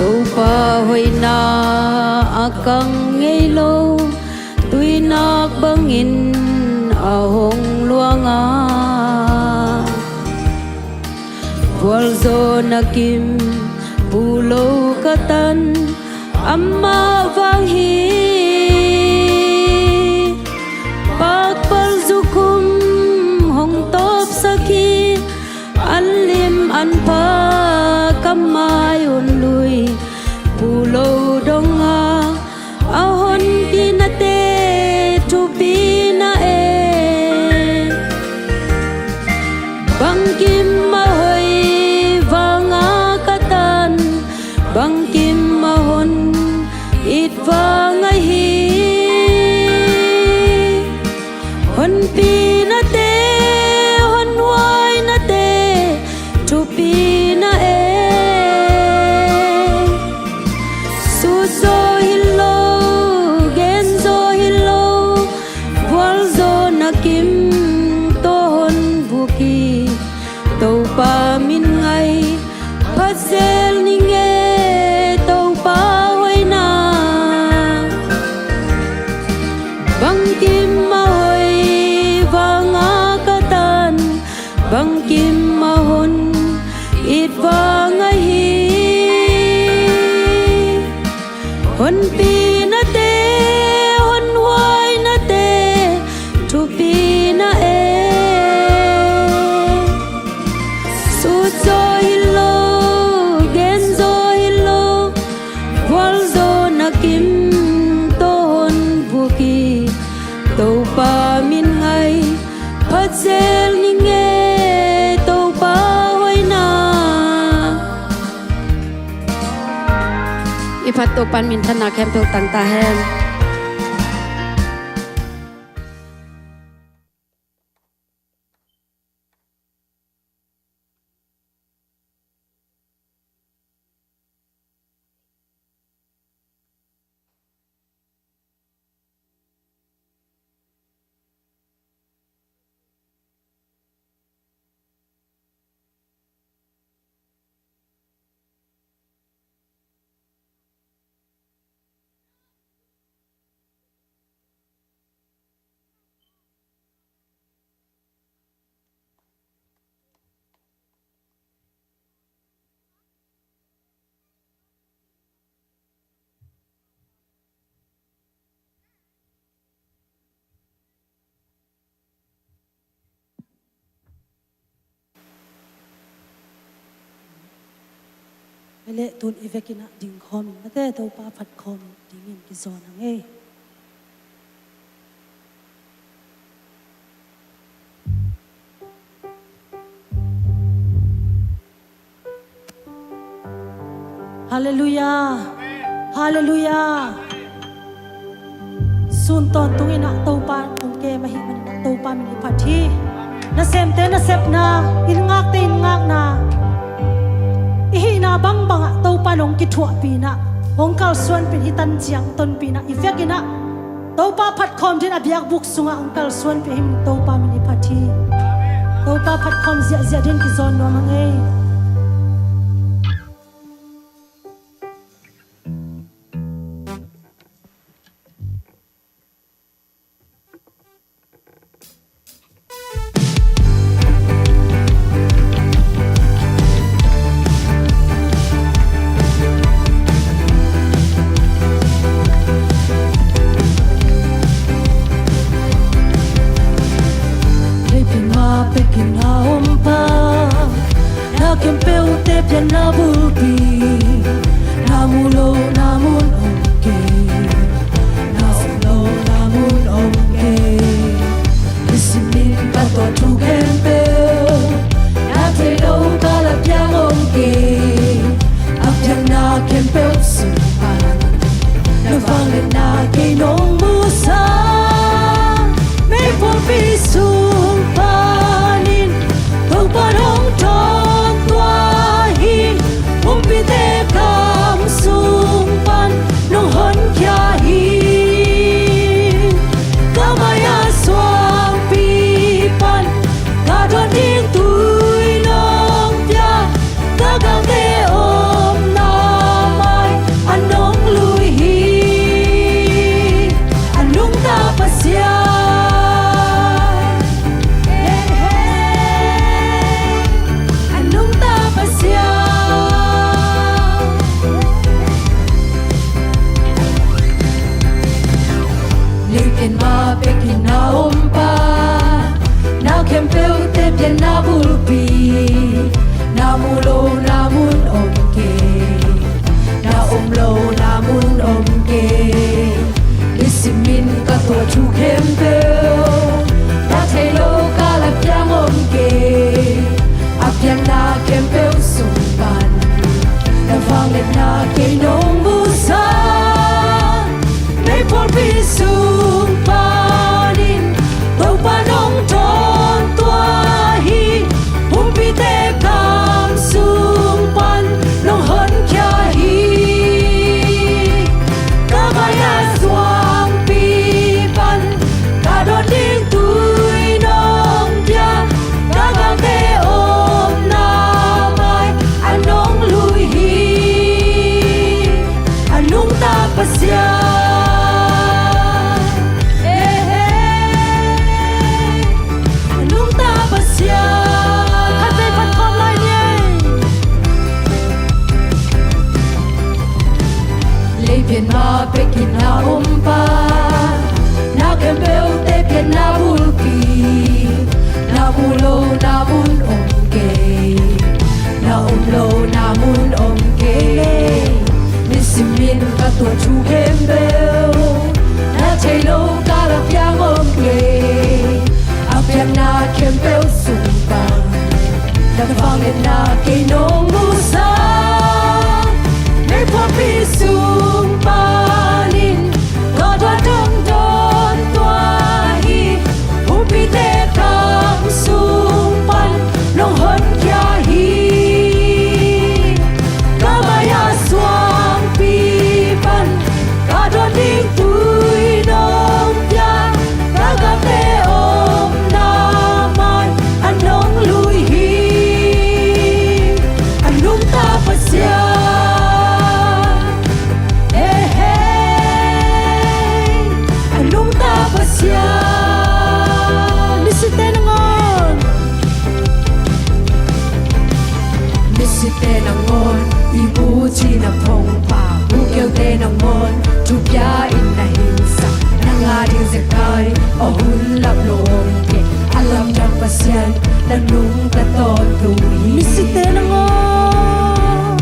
Topa hoihna a kang ngei lo, tuinak bangin a hong luang a, vualzawhna kim pu lo ka tan, amah vang hi. Pakpal zukhum hong tawpsak hi, an lim an pha ka mai un lui, pu lo dong a, a honpinate thupina e. Bangkim a hoih vanga ka tan, bangkim a hon it vang ahi. Honpinate, honhuainate thupina e. Sut zaw hi lo, gen zaw hi lo, vualzawhna kim tawh hon buk hi. Topa min ngai phat zel ning e, Topa hoihna. Bangkim a hoih vanga ka tan, bangkim a hon it vang ahi. Honpinate, honhuainate thupina e. Sut zaw hi lo, gen zaw hi lo, vualzawhna kim tawh hon buk hi. Topa min ngai phat zel ning e, Topa hoihna. I phat Topa'n minthanna khempeuh tang ta hen. Ei leh tun i vekin ah ding khawm in, nate Topa phat khawm in dingin kizawn ang ei. Halleluiah. Halleluiah. Sun tawntungin ah Topa hong kem ahih manin ah Topa min i phat hi. Nasemte nasepna, inn ngakte inn ngakna, i hihna bangbang ah Topa in hong kithuahpih in ah, hong kalsuanpih in, hih tan ciang tonpih in ah i vekin ah Topa phat khawm dingin a biakbuk sungah hong kalsuanpih ahih manin Topa min i phat hi. Topa phat khawm ziahziah dingin kizawn nuam ang ei. Leipi mah pekin a om pa, na khempeuhte pianna bulpi, na mu lo na mun om kei, na sep lo na mun om kei. Nisim in ka tuah thu khempeuh, na thei lo ka la piang om kei. A pianna khempeuh sung pan, na vangliatna kei nong musak. Meikuangpi sung panin Topa nong thawn tua hi. Kumpite kam sung pan nong honkhia hi. Ka mai-ah suangpi pan ka dawn ding tui nong pia. Ka galte omna mah Na bulpi, na mu lo na mun om kei, na om lo na mun om kei. Nisim in ka tuah thu khempeuh, na thei lo ka la piang om kei. A pianna khempeuh sung pan, na vangliatna kei nong musak. Meiphualpi sung panin Topa nong dawn tua hi. Humpite kam sung pan nong honkhia hi. Ka mai-a suangpi pan ka dawn ding tui nong pia. Ka galte omna mai-ah nong lui hi. A nungta Pasian, eh, eh. A nungta Pasian. Khatvei phat khawm lai ni ei. Lei pian ma pek in na om pa, na khempeuhte pian na bulpi. Na mu lo na mun om kei, na om lo na mun om kei. Nisimin ka tuah thu khempeuh, na thei lo ka la piang om kei. A pianna khempeuh sung pan, na vangliatna kei nong musak. Meiphualpi sung panin Topa nong dawn tua hi. Humpite kam sung pan nong honkhia hi. Ka mai-a suangpi pan ka dawn ding tui nong pia. Ka galte omna mai-ah nong lui hi. A nungta Pasian, eh, eh. A nungta Pasian. Misite nangawn, misite nangawn i mucih na phongpha. Bukeute nangawn thupia in na hingsak. Nang a ding zekai a hun lap lo om kei. A lamdang Pasian na nungta tawntung hi. Misite nangawn,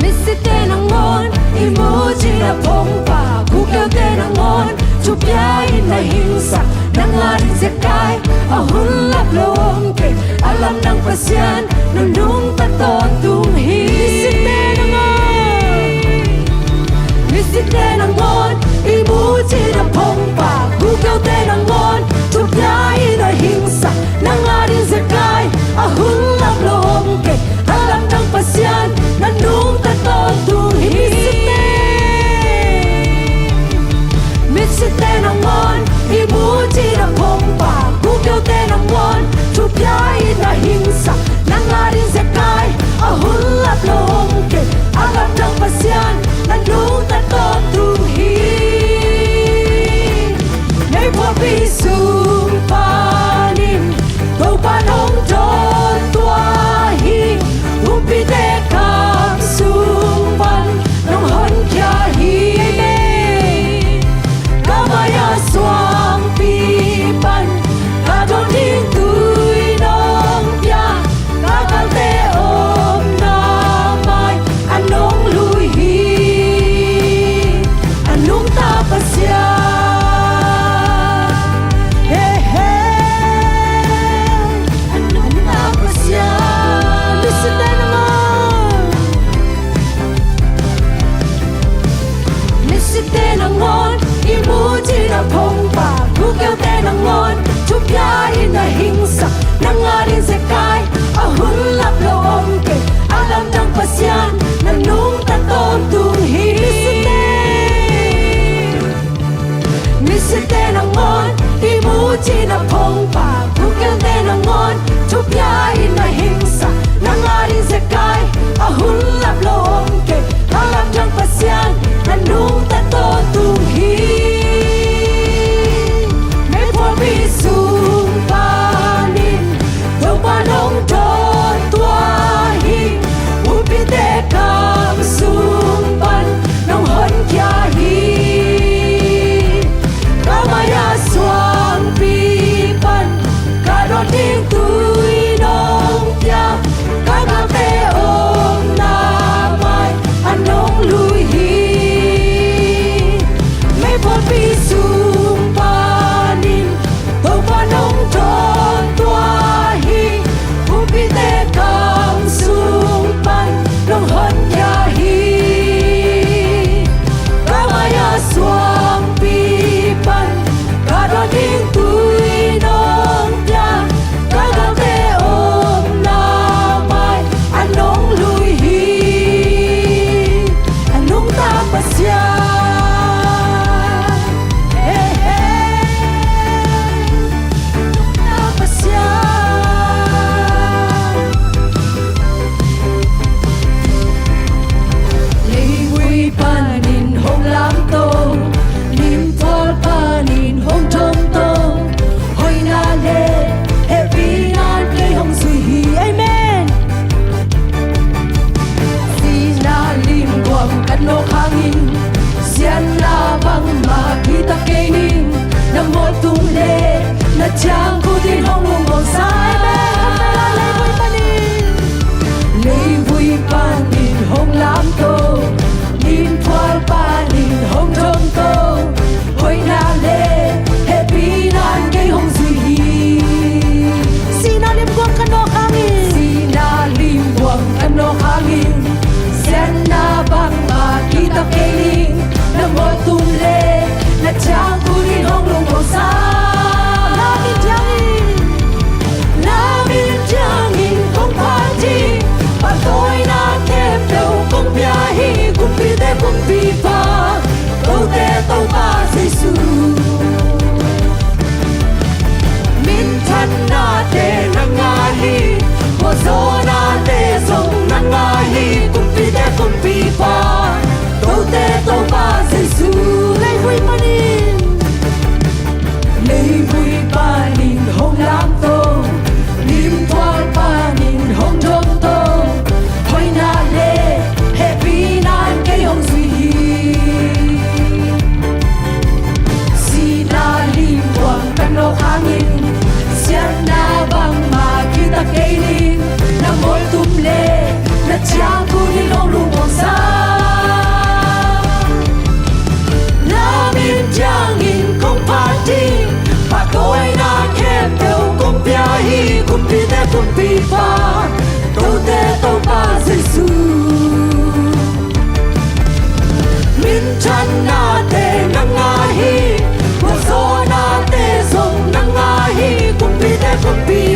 misite nangawn i mucih na phongpha. Bukeute nangawn thupia in na hingsak. Nang a ding zekai a hun lap lo om kei. A lamdang Pasian na nungta tawntung hi. Misite nangawn, misite nangawn i mucih na phongpha. Bukeute nangawn thupia in na hingsak. Nang a ding zekai a hun lap lo om kei. A lamdang Pasian na nungta tawntung hi. Misite nangawn i mucih na phongpha. Bukeute nangawn thupia in na hingsak. Nang a ding zekai a hun lap lo om kei. A lamdang Pasian na nungta tawntung hi. Meiphualpi sung panin Topa nong dawn tua hi. Humpite kam sung pan nong honkhia hi. Ka mai-a suangpi pan ka dawn ding tui nong pia. Ka galte omna mai-ah nong lui hi. A nungta Pasian, eh, eh. A nungta Pasian. Misite nangawn, misite nangawn i mucih na phongpha. Bukeute nangawn thupia in na hingsak. Nang a ding zekai a hun lap lo om kei. A lamdang Pasian na nungta tawntung hi. Misite, misite nangawn i mucih na phongpha. Bukeute nangawn thupia in na hingsak. Nang a ding zekai a hun lap lo om kei. A lamdang Pasian na nungta tawntung hi. Meiphualpi sung panin Topa nong dawn tua hi. Humpite ka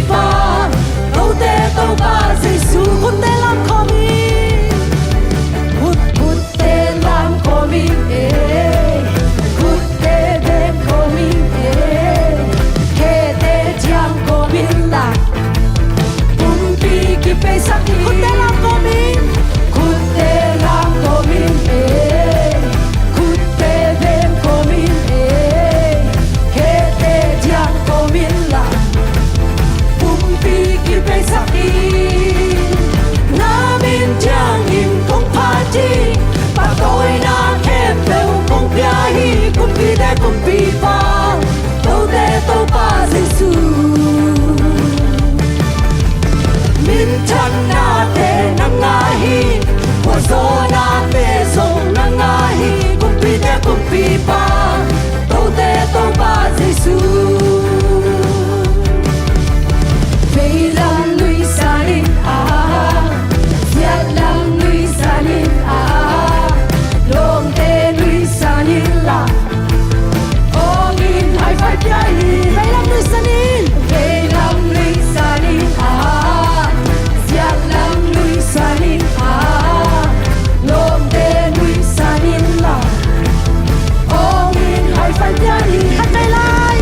Pa, Tote Topa Jesu. Khutte lam khawm in. Khut, khutte lam khawm in ei. Khutte beng khawm in ei. Khete ciang khawm in la. Pumpi kipeisak in. Khutte lam khawm in. Khutte lam khawm in ei. Khutte beng khawm in ei. Khete ciang khawm in la. Pumpi kipeisak in. Na min ciangin kong phat hi. Pahtawina khempeuh kong pia hi. Kumpite kumpipa, Tote Topa Jesu. Minthannate nang a hi. Khuazawhnate zong nang a hi. Kumpite kumpipa, Tote Topa Jesu. Veilam nuihsan in a, ziatlam nuihsan in a, lawmte nuihsan in la. Awng in high five pia hi. Veilam nuihsan in. Veilam nuihsan in a, ziatlam nuihsan in a, lawmte nuihsan in la. Awng in high five pia hi. Khat vei lai.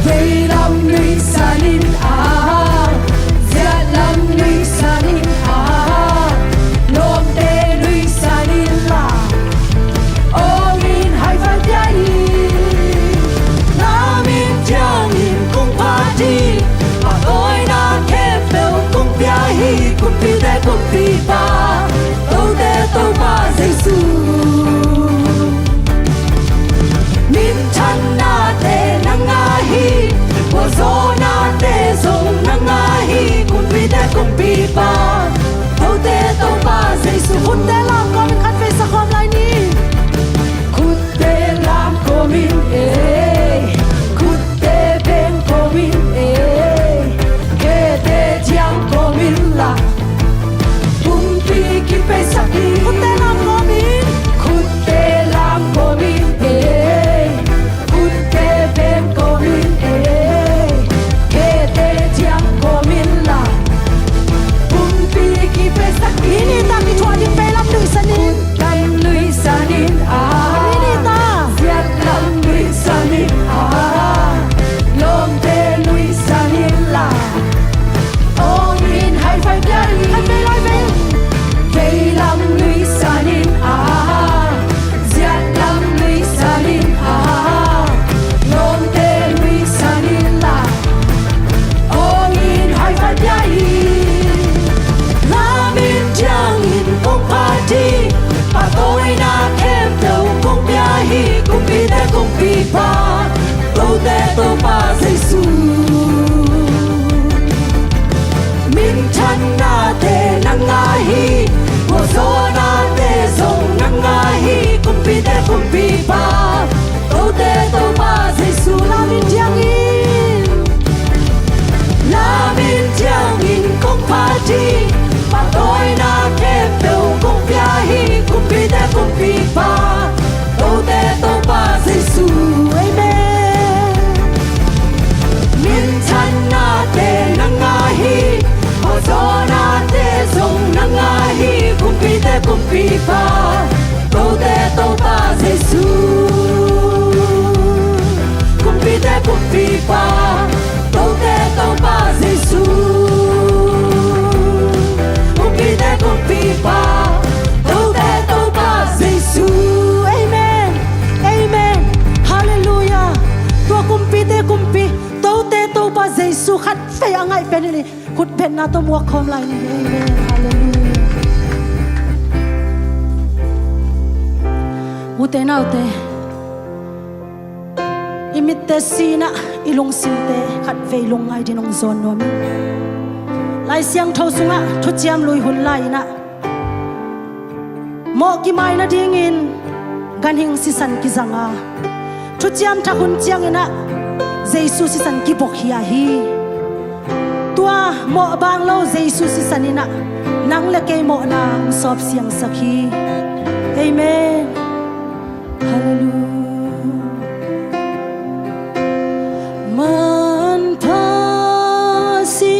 Veilam nuihsan in a, ziatlam nuihsan in a, lawmte nuihsan in la. Awng in high five pia hi. Na min ciangin kong phat hi. Pahtawina khempeuh kong pia hi. Kumpite kumpipa, Tote Topa Jesu. Minthannate nang a hi. Khuazawhnate zong nang a hi. Kumpite kumpipa, Tote Topa Jesu. Khutte lam khawm in khat vei sa khawm lai ni. Khutte lam khawm in ei. Khutte beng khawm in ei. Khete ciang khawm in la. Pumpi kipeisak in. Khutte lam khawm in. Khutte lam khawm in ei. Khutte beng khawm in ei. Khete ciang khawm in la. Pumpi kipeisak in. Ni ni ta kithuah ding veilam nuihsan in. Khutlam nuihsan in a. Ni ni ta. Ziatlam nuihsan in a. Lawmte nuihsan in la. Awng in high five pia hi. Khat vei lai vei. Veilam nuihsan in a, ziatlam nuihsan in a, lawmte nuihsan in la. Awng in high five pia hi. Na min ciangin kong phat hi. Pahtawina khempeuh kong pia hi. Kumpite kumpipa, Tote Topa Jesu. Minthannate nang a hi. Khuazawhnate zong nang a hi. Kumpite kumpipa, Tote Topa Jesu. La min ciangin, la min ciangin kong phat hi. Pahtawina khempeuh kong pia hi. Kumpite kumpipa, Tote Topa Jesu. Amen. Minthannate nang a hi. Khuazawhnate zong nang a hi. Kumpite kumpipa, Tote Topa Jesu. Kumpite kumpipa, Tote Topa Jesu. Kumpite kumpipa, Tote Topa Jesu. Amen. Amen. Halleluiah. Tua kumpite kumpi, Tote Topa Jesu khat vei a ngaih pen in, khutbetna tawh muak khawm lai ni. Amen. Halleluiah. Ute naute, i mitte si-in ah, i lungsimte khat vei lungngai dingin hong zawn nuam ing. Lai Siangtho sungah Thuciam Lui hun lai-in ah, mawh kimai nadingin ganhing sisan kizang a, Thuciam Thak hun ciangin ah Jesu sisan kibawkkhia hi. Tua mawh bang lo Jesu sisan in ah nang le kei mawhna hong sawp siangsak hi. Amen. Halleluiah. Manpha si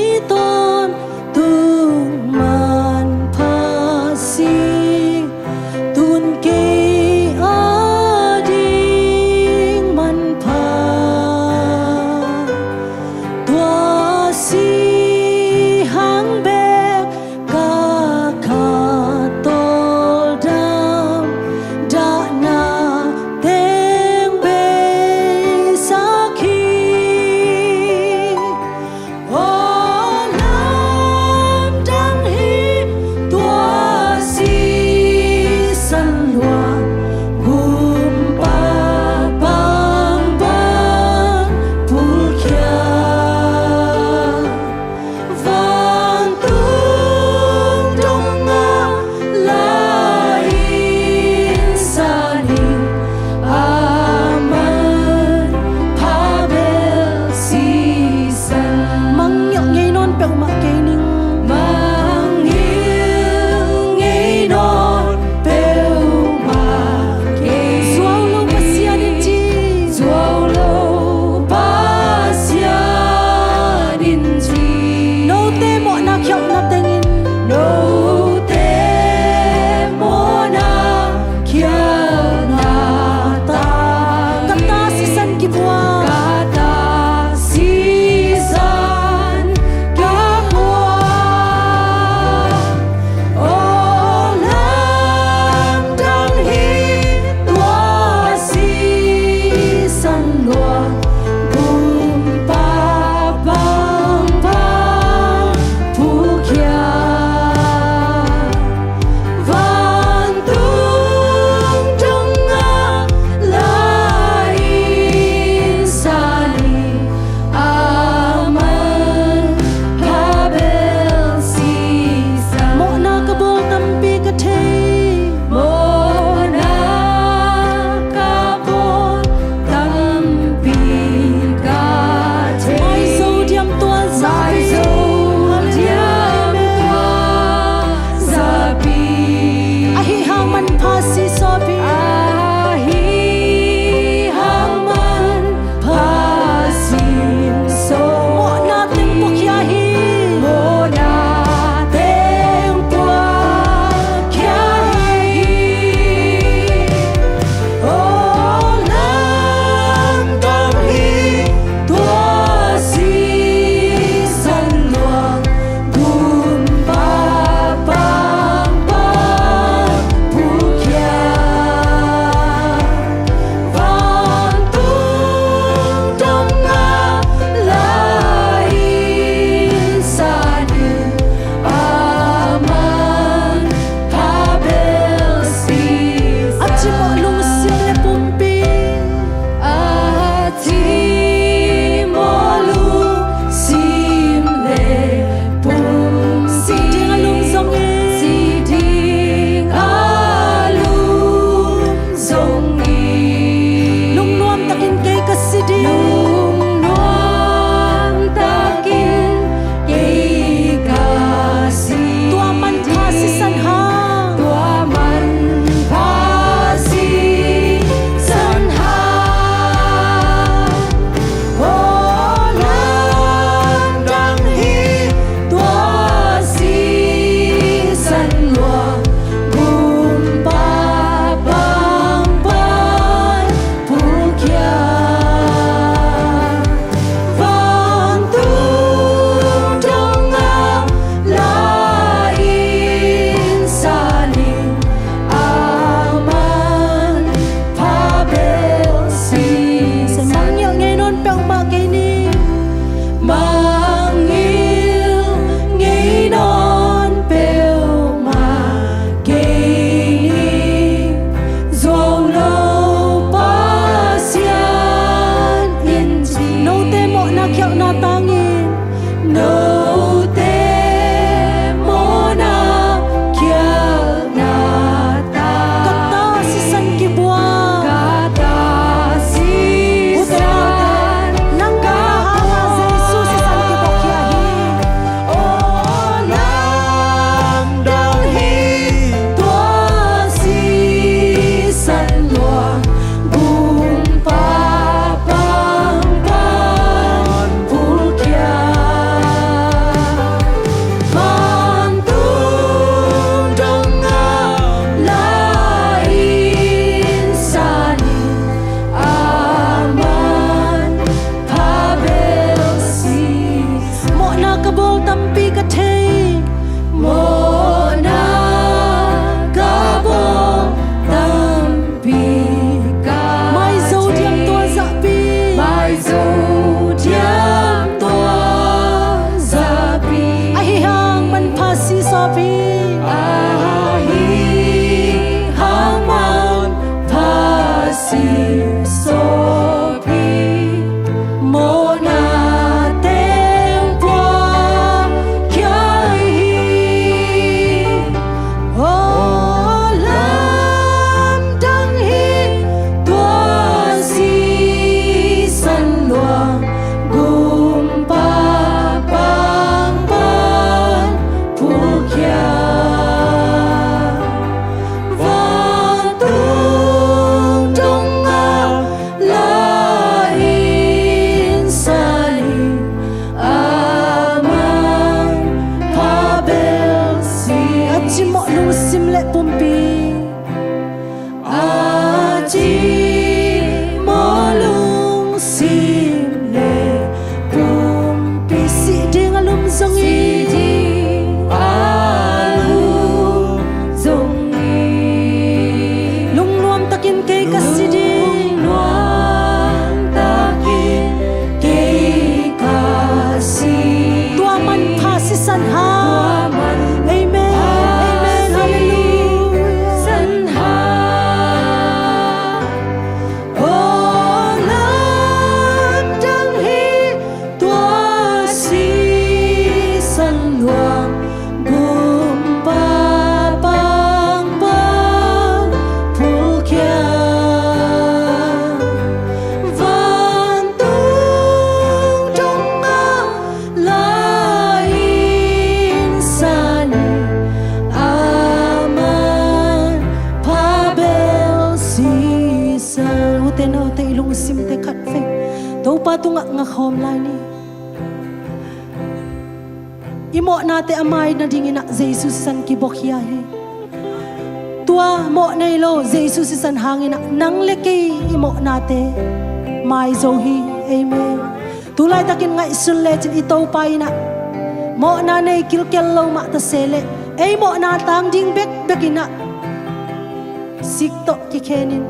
Pha si sawp hi. Ahi hang man pha si sawp. Mawhna teng puakhia hi. Mawhna teng puakhia hi. Aw lamdang hi tua sisan luang, gumpa pangpan pulkhia. Vantung dong a la-in san in, aman pha bel si. A cimawh lungsim le pumpi. A cimawh lungsim le pumpi. Si ding a lum zongin. Si ding a lum zongin. Lungnuam takin kei ka si ding. Lungnuam takin kei ka si. Tua manpha sisan hang. Tua manpha sisan hang. Aw lamdang hi tua sisan luang, gumpa pangpan pulkhia. Vantung dong a la-in san in, aman pha bel si. Mangngilh ngei nawn peuhmah kei ni. Mangngilh ngei nawn peuhmah kei ni. Zuau lo Pasian in ci. Note mawhna khialhna tangin. Note mawhna khialhna tang. Ka ta sisan kibuak. Ka ta sisan. Nang ka hanga Jesu sisan kibuak hi. Aw lamdang hi tua sisan luang, gumpa pangpan pulkhia. Vantung dong a la-in san in, aman pha bel si. Mawhna ka bawl tampi ka thei. Mawhna ka bawl tampi ka thei. Maizo diam tua zahpi. Maizo diam tua zahpi. Ahi hang manpha si sawp hi. Ahi hang manpha si sawp hi. Mawhna teng puakhia hi. Aw lamdang hi tua sisan luang, gumpa pangpan pulkhia. Vantung dong a la-in san in, aman pha bel si. A cimawh lungsim le pumpi. A cimawh lungsim le pumpi. Si ding a lum zongin. Si ding a lum zongin. Lungnuam takin kei ka si ding. Lungnuam takin kei ka si. Tua manpha sisan hang. Amen. Amen. Halleluiah. Aw lamdang hi tua sisan luang, gumpa pangpan pulkhia. Note i lungsimte khat vei Topa tungah ngakhawm lai ni. I mawhnate a mai nadinginah Jesu sisan kibuakhia hi. Tua mawh nei lo Jesu sisan hanginah nang le kei i mawhnate mai zo hi. Amen. Tulaitakin ngaihsun lecin i Topa inah mawhna nei kilkel lo mah ta se leh ei mawhna tang ding bekbek inah sik tawh kikhenin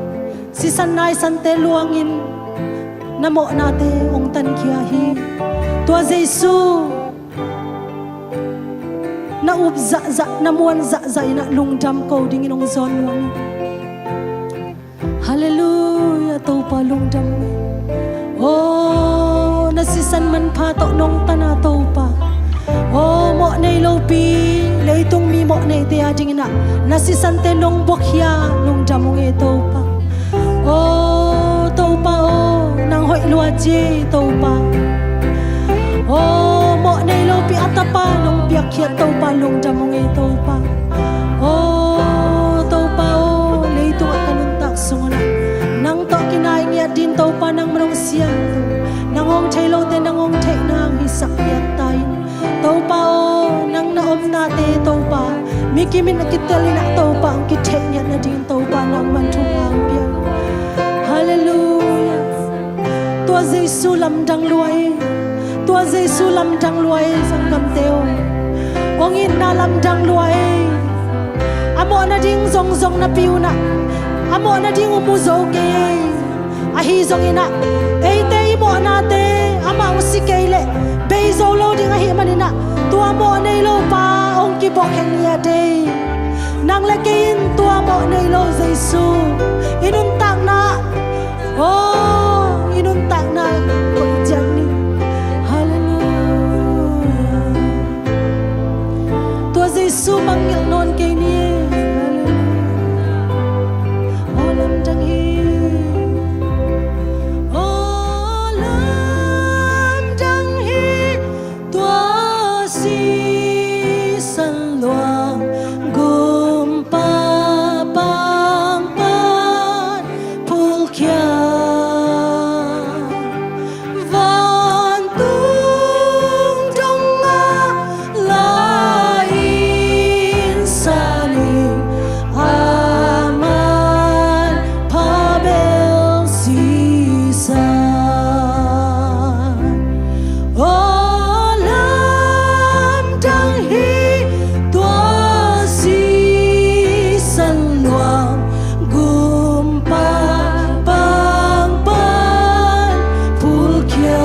sisan naisante luangin na mawhnate hong tankhia hi. Tua Jesu na up zahzah, na muan zahzah inah lungdam ko dingin hong zawn nuam hi. Halleluiah, Topa lungdam ung e. Aw, na sisan manpha tawh nong tan a Topa. Aw, mawh nei lopi leitung mi mawh neite a dinginah na sisante nong buakhia lungdam ung e Topa. Aw Topa aw, nang hoih lua ci Topa. Aw mawh nei lopi a tapa nong piakkhiat Topa lungdam ung e Topa. Aw Topa aw, leitungah ka nuntak sung unah nang tawh kinai ngiat din Topa nangman hong siam, nang hong thei lote nang hong theih nang hisak piak ta in. Topa aw, nang na omnate Topa mi kimin a kitel inah Topa hong kitheih ngiat nading Topa nangman thupha hong pia. Halleluiah. Tua Jesu lamdang lua e. Tua Jesu lamdang lua e, sanggamte aw. Hong itna lamdang lua e. A mawh nading zongzong napi unah a mawh nading uh mu zo kei e. Ahi zonginah eite i mawhnate amah hong si kei leh bei zo lo ding ahih maninah tua mawh nei lopa hong kibuakhia ngiat e. Nang le kei in tua mawh nei lo Jesu i nuntakna aw i nuntakna koih ciat ni. Halleluiah. Tua Jesu mangngilh nawn kei ni. Halleluiah. Aw lamdang hi. Aw lamdang hi. Tua sisan luang gumpa pangpan phulkhia. Vantung dongah la-in sanin aman phabel sisan. Aw lamdang hi tua sisan luang gumpa pangpan phulkhia.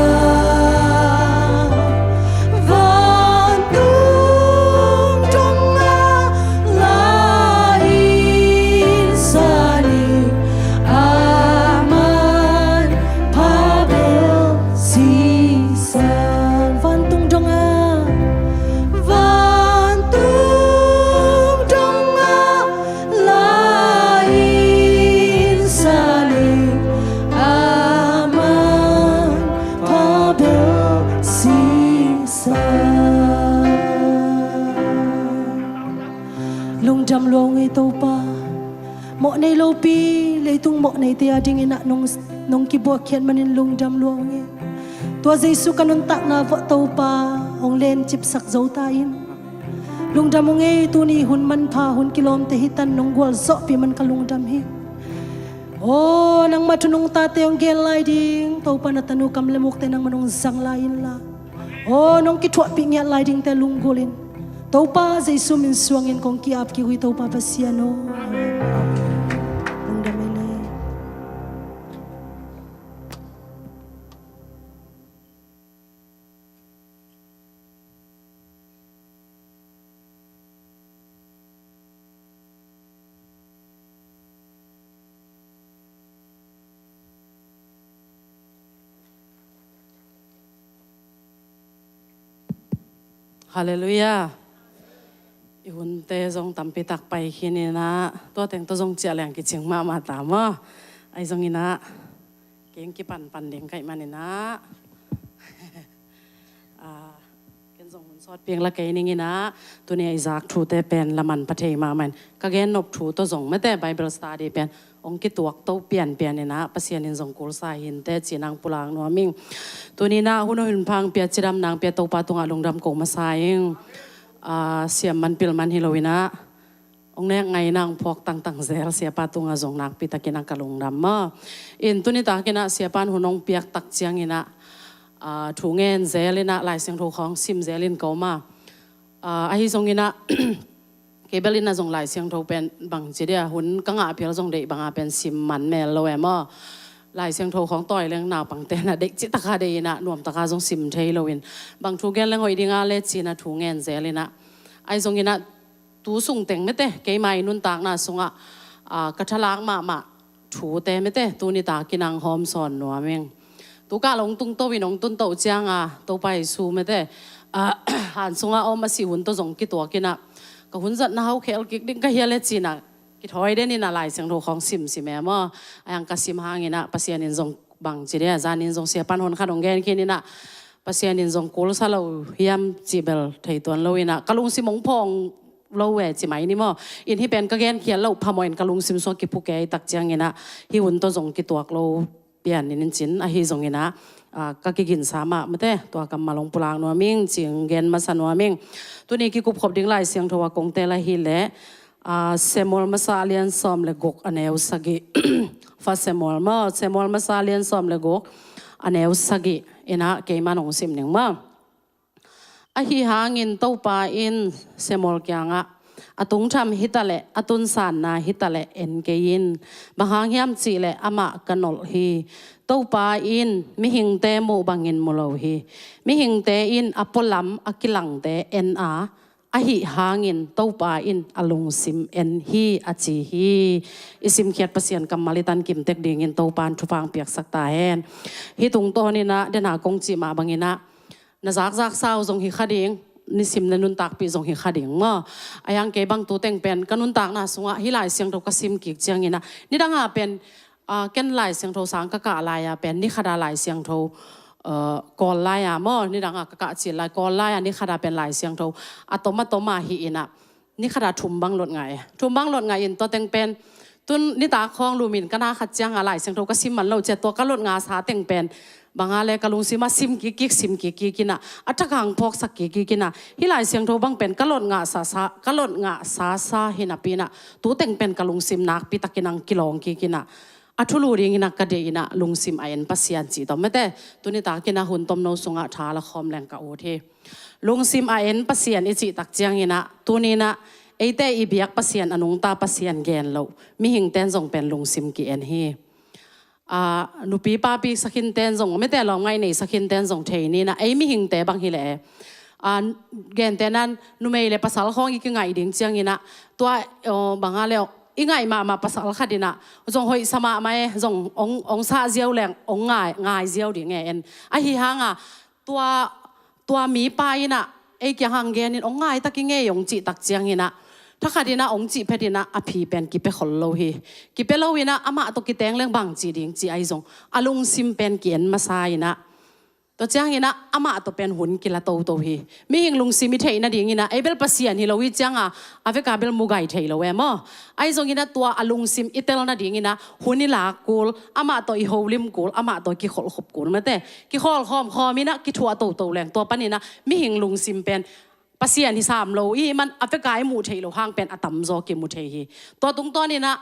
Vantung dongah la-in sanin aman phabel sisan. Vantung dongah, vantung dongah la-in sanin aman phabel sisan. Lungdam lua ung e Topa. Mawh nei lopi leitung mawh neite a dinginah nong, nong kibuakkhiat manin lungdam lua ung e. Tua Jesu ka nuntakna vuah Topa hong lencipsak zo ta in. Lungdam ung e, tuni hun manpha hun kilawmte hitan nong gualzawhpih man ka lungdam hi. Aw nangmah thu nungtate hong gen lai ding Topa na tanu kam le mukte nangman hong zang lai inla. Aw nong kithuahpih ngiat lai dingte lunggulhin Topa Jesu min suangin kong ki-ap kik uh hi Topa Pasian aw. Lungdam e le. Halleluiah. I hunte zong tampitak pai khin inah tua teng tawh zong ciah leng kicing mahmah ta maw. Ahi zonginah keng kipanpan ding kaih maninah ah, ken Zong hun sawt piang la kei ning inah, tuni a i zak thute pen laman pha thei mahmah in, ka gen nop thu tawh zong mete Bible study pen hong kituak to pianpian inah, Pasian in zong kulsa hinte cinang pulak nuam ing. Tuni inah hun hun phang pia, cidam nang pia Topa tungah lungdam ko masa ing. Ah, siam man pil man hi lo inah, hong nek ngai inah hong phawk tangtang zel siapa tungah zong nakpi takin a ka lungdam maw. In tuni takin ah siapa in hun hong piak tak ciang inah, ah, thu ngen zel inah, Lai Siangtho khawng sim zel in ko maw. Ah, ahi zong inah, kei bel inah zong Lai Siangtho pen bang ci dia, hun ka ngah phial zong deih banga pen sim man mel lo e maw. Lai Siangtho khawng tawi leng naupangte inah deih cih taka deih inah, nuam taka zong sim thei lo in, bang thu gen leng hoih dinga le cinah thu ngen zel inah. Ahi zong inah, tu sung teng mete keima i nuntakna sungah, ah, ka thalak mahmah thute mete tuni takin ang hawm sawn nuam ing. Tu kah lo hong tungto in, hong tunto cianga Topa Jesu mete, ah, han sunga om a sih hun tawh zong kituak inah, ka hun zatna hau khel kik ding ka hia le cinah, kithawi den inah Lai Siangtho khawng simsim e maw. Ahi hang ka sim hang inah Pasian in zong bang ci dia, zan in zong siapa in hun khat hong gen khin inah, Pasian in zong kulsa lo hiam cih bel thei tuan lo inah, ka lungsim hong phawng lo e ci mai ni maw. In hih pen ka gen khial loh phamawh in ka lungsim sungah kiphu kei tak ciang inah, hih hun tawh zong kituak lo pian in cin, ahi zong inah, ah, ka kiginsa mah mete, tua kammal hong pulak nuam ing cing gen masa nuam ing. Tuni kikup khop ding Lai Siangtho a kong tel ahih leh, ah, Samuel masa a lian sawm le guk a neu sagih. First Samuel maw, Samuel masa a lian sawm le guk a neu sagih inah keima in hong sim ning maw. Ahi hangin Topa in Samuel kiangah, a tungtham hi taleh, a tunsanna hi taleh en kei in. Bang hang hiam cihleh amah ka nolh hi. Topa in mihingte muh bangin mu lo hi. Mihingte in a pualam a kilangte en a, ahi hangin Topa in a lungsim en hi, a ci hi. I simkhiat Pasian kammal i tan kimtek dingin Topa in thupha hong piaksak ta hen. Hih tungtawn inah, den a kong cih mah bang inah, na zakzak sau zong hi kha ding, nisim na nuntakpih zong hi kha ding maw. Ahi hang kei bang tu teng pen ka nuntakna sungah hih Lai Siangtho ka sim kik ciang inah, nidanga pen, ah, ken Lai Siangtho sang ka kah lai-a pen, ni khata Lai Siangtho, ah, kawl lai-a maw, nidanga ka kah cil lai, kawl lai-a ni khata pen Lai Siangtho a tom a tom a hi inah, ni khata thum bang lot ngai. Thum bang lot ngai in tua teng pen, tun nitak khawng lumin ka na khat cianga Lai Siangtho ka sim man lo ciah, tua ka lot ngahsa teng pen banga le ka lungsim ah sim kik kik, sim kik kik inah, a thak hang phawksak kik kik inah, hih Lai Siangtho bang pen ka lot ngahsa sa, ka lot ngahsa sa hi napi inah, tu teng pen ka lungsim nakpi takin ang kilawng kik inah, a thulu ding inah ka deih inah, lungsim a en Pasian cih tawh mete tuni takin ah hun tomno sungah tha la khawm leng ka ut hi. Lungsim a en Pasian i cih tak ciang inah, tuni inah eite i biak Pasian a nungta Pasian gen loh mihingte in zong pen lungsim ki-en hi. Ah, nupi papi sakhinte in zong, mete lawm ngaih nei sakhinte in zong thei ni inah, ei mihingte bang hi leh, ah, gente nan numei le pasal khawng i kingaih ding ciang inah, tua, oh, banga le, oh, i ngaih mahmah pasal khat inah zong hoih sa mahmah e, zong hong, hong sah ziau leng hong ngai, ngai ziau ding e en. Ahi hanga tua, tua mipa inah ei kiang hang gen in, hong ngai tak i ngei hong cih tak ciang inah, thakhat inah hong cih phet inah a phi pen kipia khol lo hi. Kipia lo inah amah tawh kiteng leng bang cih ding cih ahi zong, a lungsim pen ki-en masa inah, tua ciang inah amah tawh pen hun kila toto hi. Mihing lungsim i theih nading inah, ei bel Pasian hi lo hi cianga a veka bel mu gai thei lo e maw. Ahi zong inah tua a lungsim i tel nading inah hun i lak kul, amah tawh i holim kul, amah tawh i kikholhkhop kul mete, kikholhkhawm khawm inah kithuah toto leng, tua pan inah mihing lungsim pen Pasian hi sam lo i hih man a veka i muh theih loh hang pen a tamzaw kimu thei hi. Tua tungtawn inah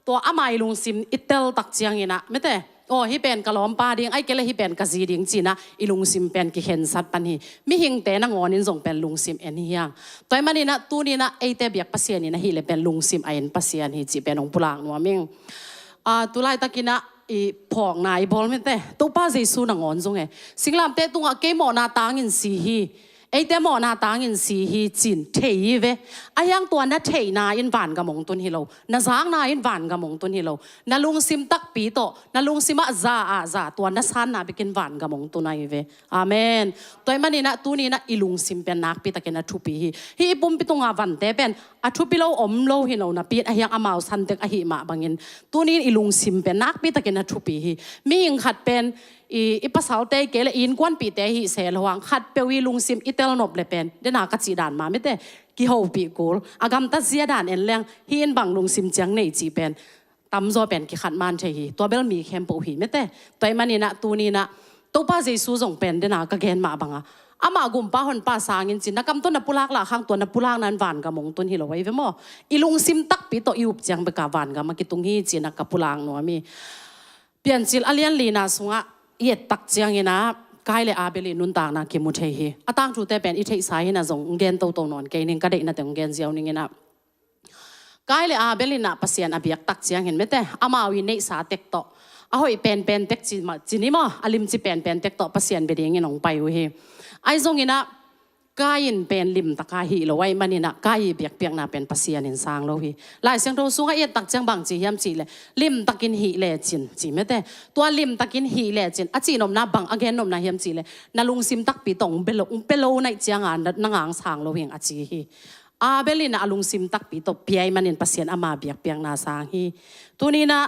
tua ama i lungsim i tel tak ciang inah mete, aw, hih pen ka lawmpa ding, ahih kei leh hih pen ka zi ding ci inah i lungsim pen kikhensat pan hi. Mihingte nangawn in zong pen lungsim en hi hang. Tua ahih man inah tuni inah eite biak Pasian inah hih leh pen lungsim a en Pasian hi cih pen hong pulak nuam ing. Ah, tu laitak inah i phawkna i bawl mete, Topa Jesu nangawn zong e, singlamteh tungah kei mawhna tangin si hi, eite mawhna tangin si hi ci-in thei hi ve. Ahi hang tua na theihna in vangam hong tun hi lo, na zakna in vangam hong tun hi lo. Na lungsim takpi tawh, na lungsim ah za ah za, tua na sanna bekin vangam hong tun ahi ve. Amen. Tua ahih man inah tuni inah i lungsim pen nakpi takin a thupi hi. Hih i pumpi tunga vante pen a thupi lo om lo hi lo napi in, ahi hang amau san dek ahih mah bangin tuni in i lungsim pen nakpi takin a thupi hi. Mihing khat pen I, i pasalte kei le i innkuanpihte hi se lo hang khatpeuh i lungsim i telnop le pen dena ka cih dan mah mete kihopih kul. A gamtat zia dan en leng hi in bang lungsim ciang nei cih pen tamzaw pen kikhat man thei hi. Tua bel mi khempeuh hi mete. Tua ahih maninah tuninah Topa Jesu zong pen dena ka gen mah banga amah gumpa honpa sangin cin na kam tawh na pulak lah khang tua na pulak nan vangam hong tun hi lo ahi ve maw? I lungsim takpi tawh i up ciang beka vangam a kitung hi cinah ka pulak nuam hi. Piancil a lian lina sungah i ettak cianginah Kain le Abel i nuntakna kimu thei hi. A tangthute pen i theihsa hinah zong gen toto nawn kei ning ka deihnate hong gen ziau ninginah Kain le Abel inah Pasian a biaktak ciangin mete amau i neihsa tek tawh a hoih penpen tek ci ni maw a limci penpen tek tawh Pasian bia dingin hong pai uh hi. Ahi zonginah Kain pen limtaka hih lo ahi maninah Kain i biakpiakna pen Pasian in sang lo hi. Lai Siangtho sungah i ettak ciang bang ci hiam cihleh limtakin hih lecin ci mete. Tua limtakin hih lecin a cihnopna bang a gennopna hiam cihleh na lungsim takpi tawh hong bia lo hong pia lo naih cianga na ngang sang lo hing a ci hi. Abel inah a lungsim takpi tawh pia ahi manin Pasian ama biakpiakna sang hi. Tuninah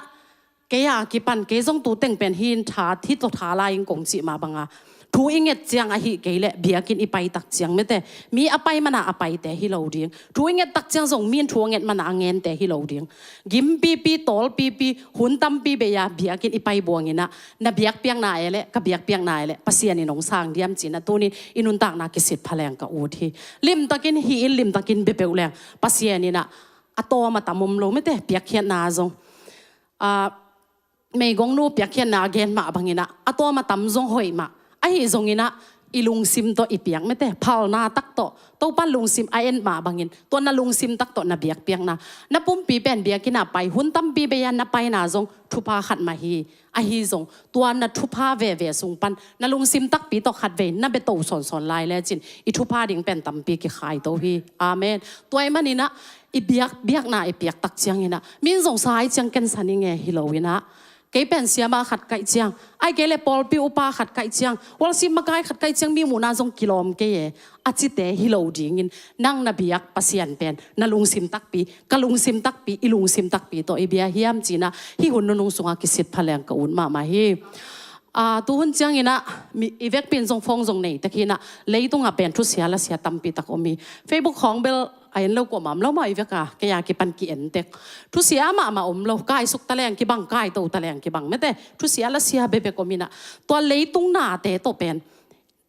kei a kipan kei zong tu teng pen hi in tha thi tawh tha lai in kong cih mah banga thu i nget ciang ahi kei le biakinn i paitak ciang mete mi a pai mana a paite hi lo ding. Thu i ngettak ciang zong mi in thu a nget mana a ngente hi lo ding. Gimpipi tawlpipi hun tampi bei-a biakinn i pai buanginah na biakpiakna e le ka biakpiakna e le Pasian in hong sang diam cinah tunin i nuntakna kisit pha leng ka ut hi. Limtakin hi in limtakin bia peuh leng Pasian inah a tawm a tam om lo mete piakkhiatna zong a meigongnu piakkhiatna a gen mah banginah a tawm a tam zong hoih mah ahi zonginah i lungsim tawh i piak mete phalna tak tawh Topan lungsim a en mah bangin tua na lungsim tak tawh na biakpiakna na pumpi pen biakinn a pai hun tampi bei-a na paina zong thupha khat mah hi. Ahi zong tua na thupha veve sung pan na lungsim takpi tawh khatvei na bia to sawnsawn lai lecin i thupha ding pen tampi kikhaito hi. Amen. Tua ahi maninah i biakpiakna i piaktak cianginah min zong sa ahi ciang kensa ning e hi loinah kei pen siama khat kaih ciang ahi kei le pawlpi upa khat kaih ciang worship makai khat kaih ciang mi muhna zong kilawm kei e a cite hi lo dingin nang na biak Pasian pen na lungsim takpi ka lungsim takpi i lungsim takpi tawh i bia hiam cinah hih hun nunung sungah kisit pha leng ka ut mahmah hi. A tuhun cianginah i vekpi in zong phone zong nei tek hinah leitungah pen thusia lasia tampi tak om hi. Facebook khawng bel a en lo kuamah om lo maw i veka kei a kipan ki en tek. Thusia mahmah om lo kaisuk taleng kibang kaito taleng kibang mete thusia lasia bebek om inah tua leitung nate tawh pen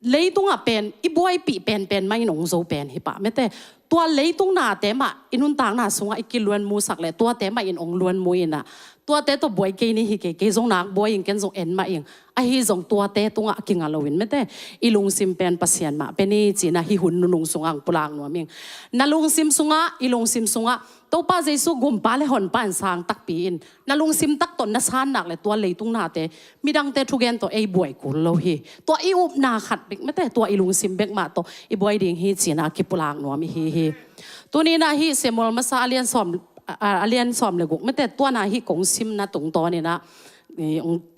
leitungah pen i buaipih penpen mah in hong zo pen hi pah mete. Tua leitung nate mah i nuntakna sungah i kiluan musak le tuate mah in hong luan mu inah tuate tawh buai kei ni hi kei kei zong nak buai in ken zong en mah ing. Ahi zong tuate tungah kinga loin mete i lungsim pen Pasian mah pen hi cinah hih hun nunung sungah hong pulak nuam ing. Na lungsim sungah i lungsim sungah Topa Jesu gumpa le honpa in sang takpi in na lungsim tak tawh na san nak le tua leitung nate midangte thugen tawh ei buai kul lo hi. Tua i upna khat bek mete tua i lungsim bek mah tawh i buai ding hi cinah kipulak nuam i hi hi. Tuninah hih Samuel masa a lian sawm a lian sawm le guk mete tuanah hih kong simna tungtawninah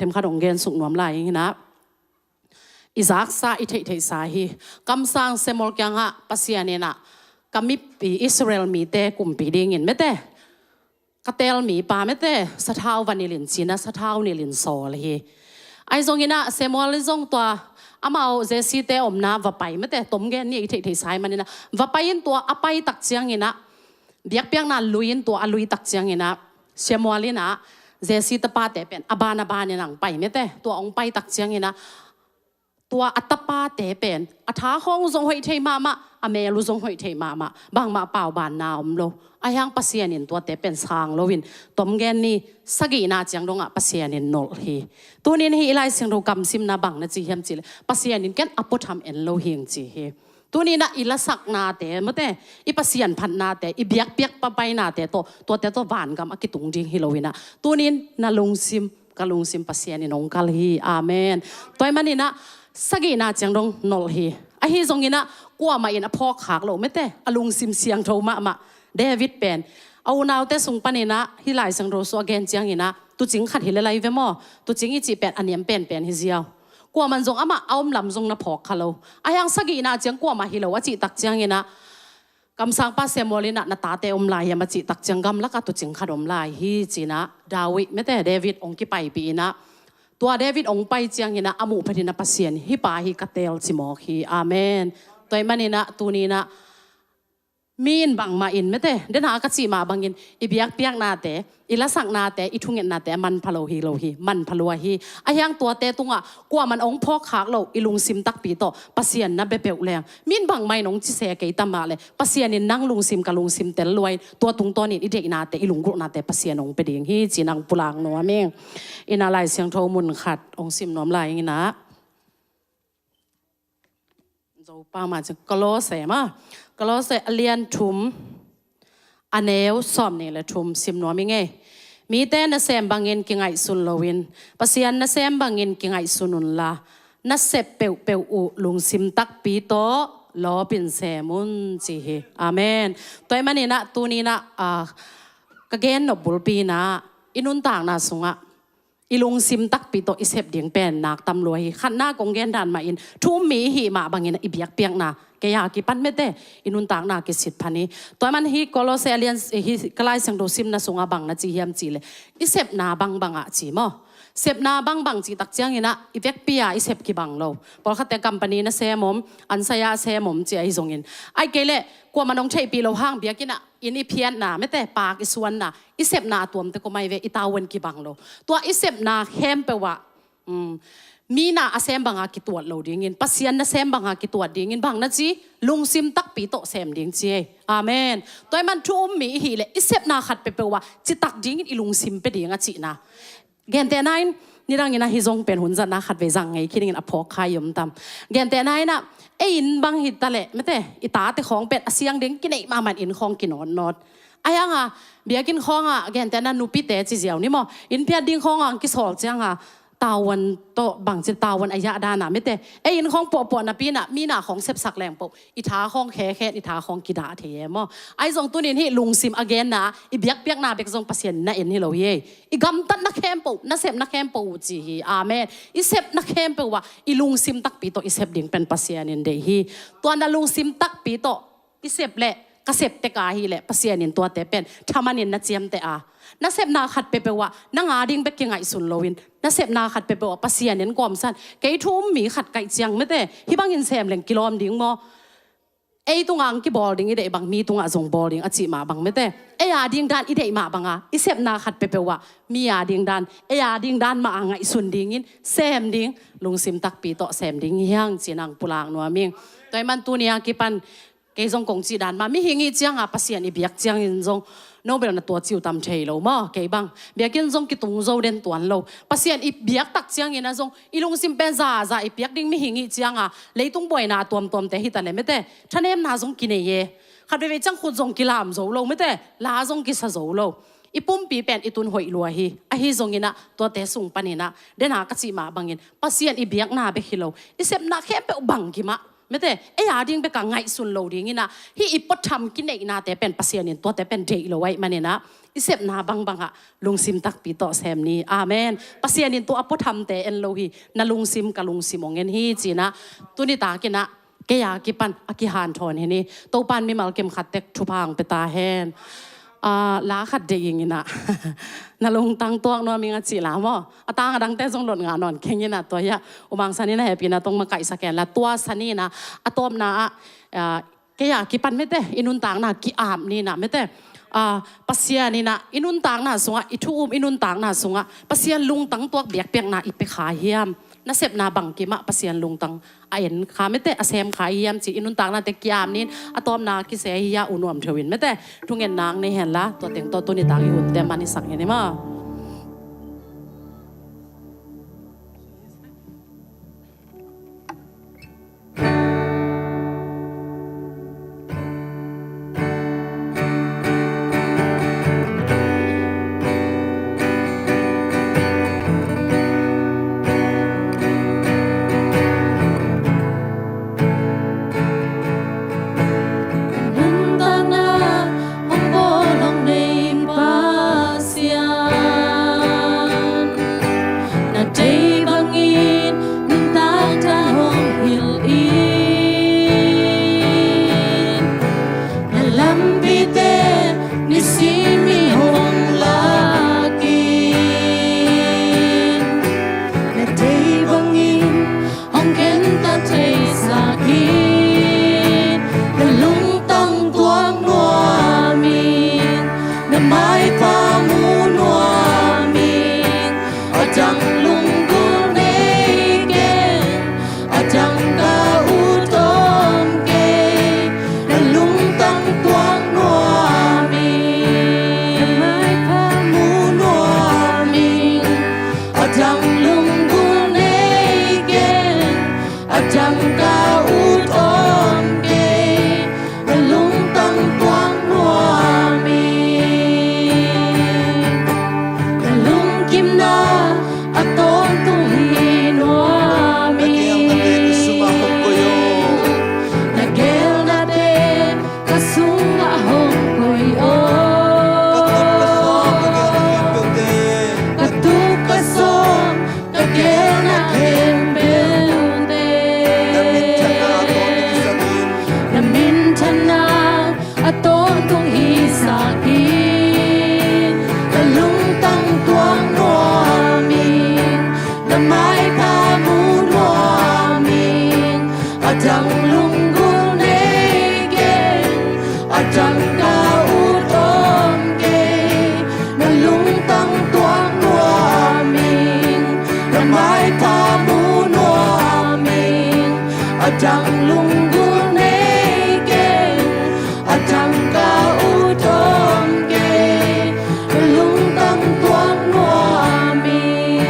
themkhat hong gensuk nuam lai inah i zaksa i theihtheihsa hi. Kamsang Samuel kiangah Pasian inah ka mipi Israel mite kumpi dingin mete ka tel mipa mete sathau va nilhin cinah sathau nilhin sawl hi. Ahi zonginah Samuel i zong tua amau Jesse-te omna va pai mete tomgen ni i theihtheihsa hi maninah va pai in tua a paitak cianginah biakpiakna lui in tua a luitak cianginah Samuel inah Jesse tapate pen a ban a banin ang pai mete tua hong paitak cianginah tua a tapate pen a tha khawng uh zong hoih thei mahmah a mel uh zong hoih thei mahmah bangmah paubanna om lo. Ahi hang Pasian in tuate pen sang loin tomgen ni sagihna ciang dongah Pasian in nolh hi. Tunin hih i Lai Siangtho kamsimna bang na ci hiam cihleh Pasian in ken a puatham en lo hing ci hi. Tuninah i lasaknate mate i Pasian phatnate i biakpiak papainate tawh tuate tawh vangam a kitung ding hi loinah tunin na lungsim ka lungsim Pasian in hong kal hi. Amen. Tua ahih maninah sagihna ciang dong nolh hi. Ahi zonginah kuamah in a phawkkhak loh mete a lungsim siangtho mahmah David pen a unaute sung paninah hih Lai Siangtho sung a gen cianginah tuucing khat hi le lai ve maw? Tuucing i cih pen a niam penpen hi ziau. Kuaman zong amah a om lam zong na phawk kha lo. Ahi hang sagihna ciang kuamah hi lo a cihtak cianginah kamsangpa Samuel inah na tate om lai hiam a cihtak ciang gamlakah tuucing khat om lai hi cinah David mete David hong kipaipih inah Tua David hong pai ciangin ah a muh phetin ah Pasian, hih pa hi ka teel ci mawk hi. Amen. Tua ahih manin ah tuni-in ah mi in bangmah in mete, den a ka cih mah bangin i biakpiaknate, i lasaknate, i thungetnate a manpha lo hi lo hi, manpha lua hi. Ahi hang tuate tungah kuaman hong phawkkhak lo, i lungsim takpi tawh Pasian na bia peuh leng, mi in bangmah in hong ci se kei ta mah leh, Pasian in nang lungsim ka lungsim tel lua in, tua tungtawnin i deihnate, i lunggulhnate Pasian hong pia ding hi ci-in ah pulak nuam ing. Inn ah Lai Siangtho mun khat hong sim nuam lai ing in ah. Zo pau mah cin, Kolose maw. Kolose a lian thum, a neu sawmnih le thum sim nuam ing ei. Mite nasem bangin kingaihsun loin, Pasian nasem bangin kingaihsun unla, nasep peuhpeuh uh lungsim takpi tawh lawpin sem un ci hi. Amen. Tua ahih manin ah tuni-in ah, ah, ka gen nop bulpi in ah i nuntakna sungah i lungsim takpi tawh i sep ding pen nak tam lua hi. Khatna kong gen dan mahin, thu um mi i hih mah bangin i biakpiakna, kei a kipan mete, i nuntakna kisit phan hi. Tua ahih manin hih Kolose a lian, hih ka Lai Siangtho simna sungah bang na ci hiam cih leh, i sepna bangbang ah ci maw. Sepna bangbang cih tak ciangin ah i vekpi-a i sep kibang lo. Pawlkhatte company nasem om, an sai-a sem om ci ahi zongin, ahih kei leh kuaman hong theihpih loh hang biakinn ah inn i phiatna mete, paak i suanna, i sepna a tuamte kua mai ve, i tavuan kibang lo. Tua i sepna khempeuh ah, um, mi na a sem banga kituat lo dingin, Pasian nasem banga kituat dingin bang na ci, lungsim takpi tawh sem ding ci ei. Amen. Tua ahih manin thu um mi i hih leh i sepna khat peuhpeuh ah citak dingin i lungsim pia ding a cihna. Gentehna in, nidangin ah hih zong pen hun zatna khatvei zang ngei khin ing in, a phawk kha i om tam. Gentehna in ah, ei inn bang hi ta leh mete, i tate khawng pen a siang ding kineih mahmah in, inn khawng kinawtnawt. Ahi hang a, biakinn khawng ah, gentehna nupite ci ziau ni maw, inn phiat ding khawng ah kisawl ciang a, tavuan tawh bangci, tavuan a yah dan a mete, ei inn khawng puahpuah napi in ah mi na khawng sepsak leng peuh i tha khawng khekhen, i tha khawng kidah thei e maw. Ahi zong tuni-in hih lungsim a genna, i biakpiakna bek zong Pasian in na en hi lo hi ei. I gamtatna khempeuh, na sepna khempeuh uh ci hi. Amen. I sepna khempeuh ah i lungsim takpi tawh i sep ding pen Pasian in deih hi. Tua na lungsim takpi tawh i sep leh, ka sep tek a hih leh, Pasian in tuate pen thaman in na ciamteh a, na sepna khat peuhpeuh ah nang a ding bek kingaihsun loin, na sepna khat peuhpeuh ah Pasian in kawmsan, kei thu um mi khat ka hih ciang mete, hih bangin sem leng kilawm ding maw. Ei tungah hong kibawl ding i deih bang, mi tungah zong bawl ding a cih mah bang mete, ei a ding dan i deih mah banga i sepna khat peuhpeuh ah mi a ding dan, ei a ding dan mah a ngaihsun dingin sem ding, lungsim takpi tawh sem ding hi hang ci-in ah pulak nuam ing. Tua ahih manin tuni a kipan kei zong kong cih dan mah, mihing i hih ciang a Pasian i biak ciangin zong, no bel na tua ci uh tam thei lo maw, kei bang. Biakinn zong kitung zo den tuan lo. Pasian i biak tak ciangin ah zong i lungsim pen zaza i piak ding, mihing i hih ciang a leitung buaina a tuamtuamte hi ta leh mete, thanemna zong kinei e. Khat veivei ciang khut zong kilam zo lo mete, la zong kisa zo lo. I pumpi pen i tun hoih lua hi. Ahi zongin ah tuate sung panin ah, den a ka cih mah bangin, Pasian i biakna bek hi lo, i sepna khempeuh bangkim ah mete, ei a ding bek a ngaihsun lo dingin ah, hih i puatham kineihnate pen Pasian in tuate pen deih lo ahih manin ah, i sepna bangbang ah lungsim takpi tawh sem ni. Amen. Pasian in tua a puathamte en lo hi, na lungsim ka lungsim hong en hi ci-in ah, tuni takin ah kei a kipan a kihanthawn hi ni. Topa'n mimal kim khat tek thupha hong pia ta hen. Ah, la khat deih ing in ah, na lungtang tuak nuam ing a cih la maw. A tang a dangte zong lot ngah nawn keng in ah, tua hi a, U Mang San in a hehpihna tawh makaihsak hen la, tua San in ah, a tawpna ah, ah, kei a kipan mete, i nuntakna ki-ap ni in ah mete, ah, Pasian in ah i nuntakna sungah, i thu um i nuntakna sungah Pasian lungtang tuak biakpiakna i pia kha hiam? Na sepna bangkim ah Pasian lungtang a en kha mete, a sem kha hiam cih i nuntaknate ki-ap ni in, a tawpna kisia hi a, U Nuam Theu in mete, thungetna nei hen la, tua teng tawh tuni tak i hunte man i sak hi ni maw. Nuntakna hong bawl hong nei Pasian. Gimna a tawntung hi nuam ing. Na geelnate ka sungah hong koih aw. Na geelnate ka sungah hong koih aw. Ka tup ka sawm ka geelna khempeuhte. Ka tup ka sawm ka geelna khempeuhte. Na minthanna a tawntung hisak in. Na minthanna a tawntung hisak in. Ka lungtang tuak nuam ing. Na maipha mu nuam ing. A dang lunggulh nei keng. A dang ka ut om kei. Na lungtang tuak nuam ing. Na maipha mu nuam ing. A dang lunggulh nei keng. A dang ka ut om kei. Na lungtang tuak nuam ing.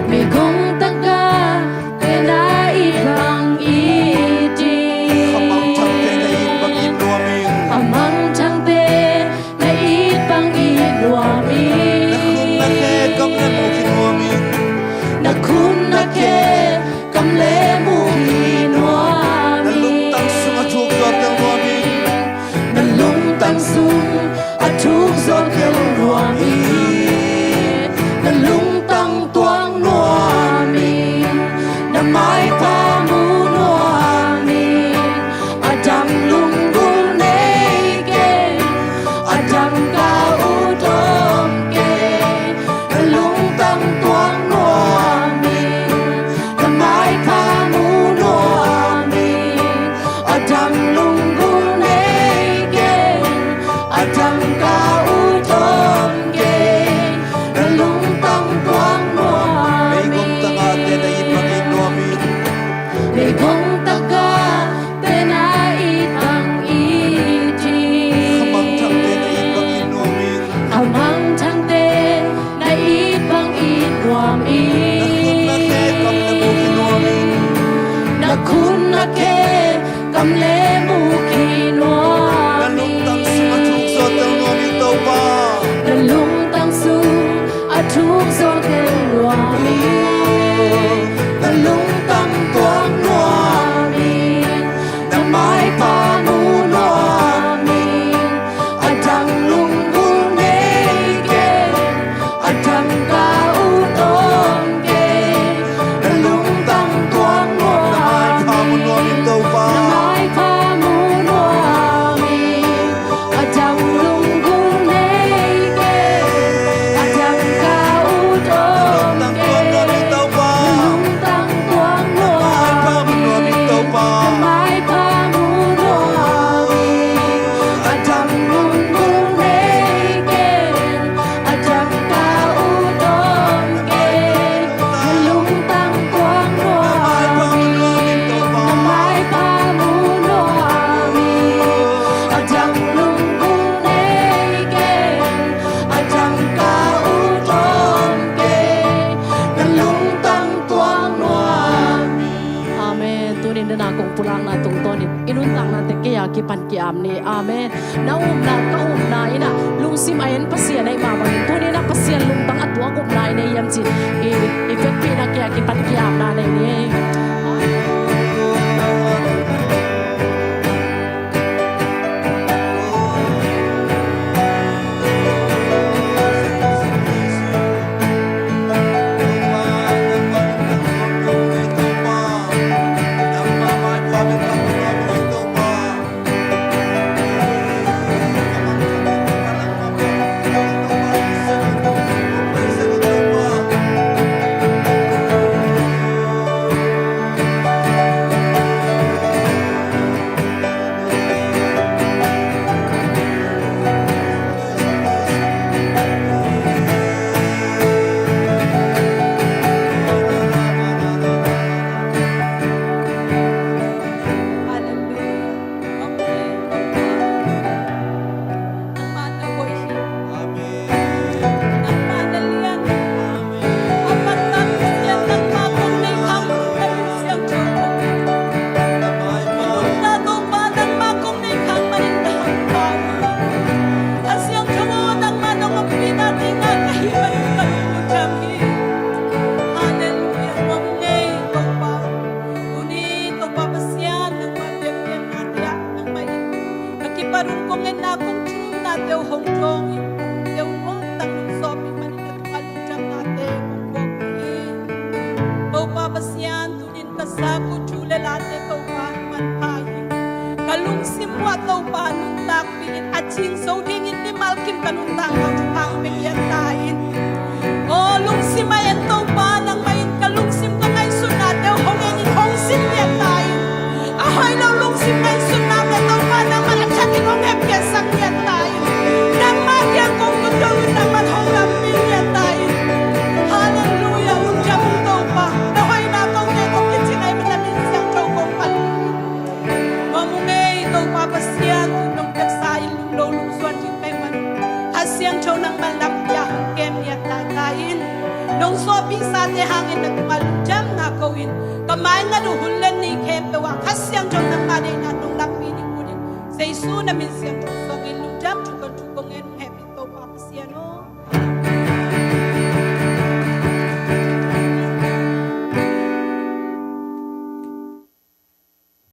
Meigong tagahte na it bang it ding. Kha mangthangte na it bang it nuam ing. Kha mangthangte na it bang it nuam ing. Na khut na khe kam le mu khin nuam ing. Na khut na khe kam le mu khin nuam ing. Na lungtang sung a thuk zawh tel nuam ing. Na lungtang sung a thuk zawh tel nuam ing. Na lungtang tuak nuam ing. Na maipha mu nuam ing. A dang lunggulh nei keng. A dang ka ut om kei. Na lungtang tuak nuam ing. Na maipha mu nuam ing. A dang lunggulh nei keng. A dang ka ut om kei. Na lungtang tuak nuam ing. Meigong tagahte na it bang it nuam ing. Meigong tagahte na it bang it ding. Kha mangthangte na it bang it nuam ing. Kha mangthangte na it bang it nuam ing. Na khut na khe kam le mu khin nuam ing. Na khut na khe kam le mu khin nuam ing. Na lungtang sung a thuk zawh tel nuam ing Topa. Na lungtang sung a thuk zawh tel nuam ing. Na lungtang tuak nuam ing. Na maipha mu nuam ing. A dang lunggulh nei keng. A dang ka ut om kei. Na lungtang tuak nuam ing. Na maipha mu nuam ing Topa. Na maipha mu nuam ing. A dang lunggulh nei keng. A dang ka ut om kei. Na lungtang tuak nuam ing Topa. Na lungtang tuak nuam ing. Na maipha mu nuam ing Topa. Na maipha mu nuam ing. A dang lunggulh nei keng. A dang ka ut om kei. Na lungtang tuak nuam ing. Na maipha mu nuam ing. A dang lunggulh nei keng. A dang ka ut om kei. Na lungtang tuak nuam ing. Amen. Tuni in na kong pulakna tungtawnin i nuntaknate kei a kipan ki-ap ni. Amen. Na upna, ka upna in ah lungsim a en Pasian ahih mah bangin tuni in ah Pasian lungtang a tuak upna i nei hiam ci-in i, i vekpi in ah kei a kipan ki-apna nei ni. Hun le ni khempeuh ah Kha Siangtho nangmah deihna nong lakpih ding unin, Jesu na min siangtho suangin lungdam thu kong thu kong ngen.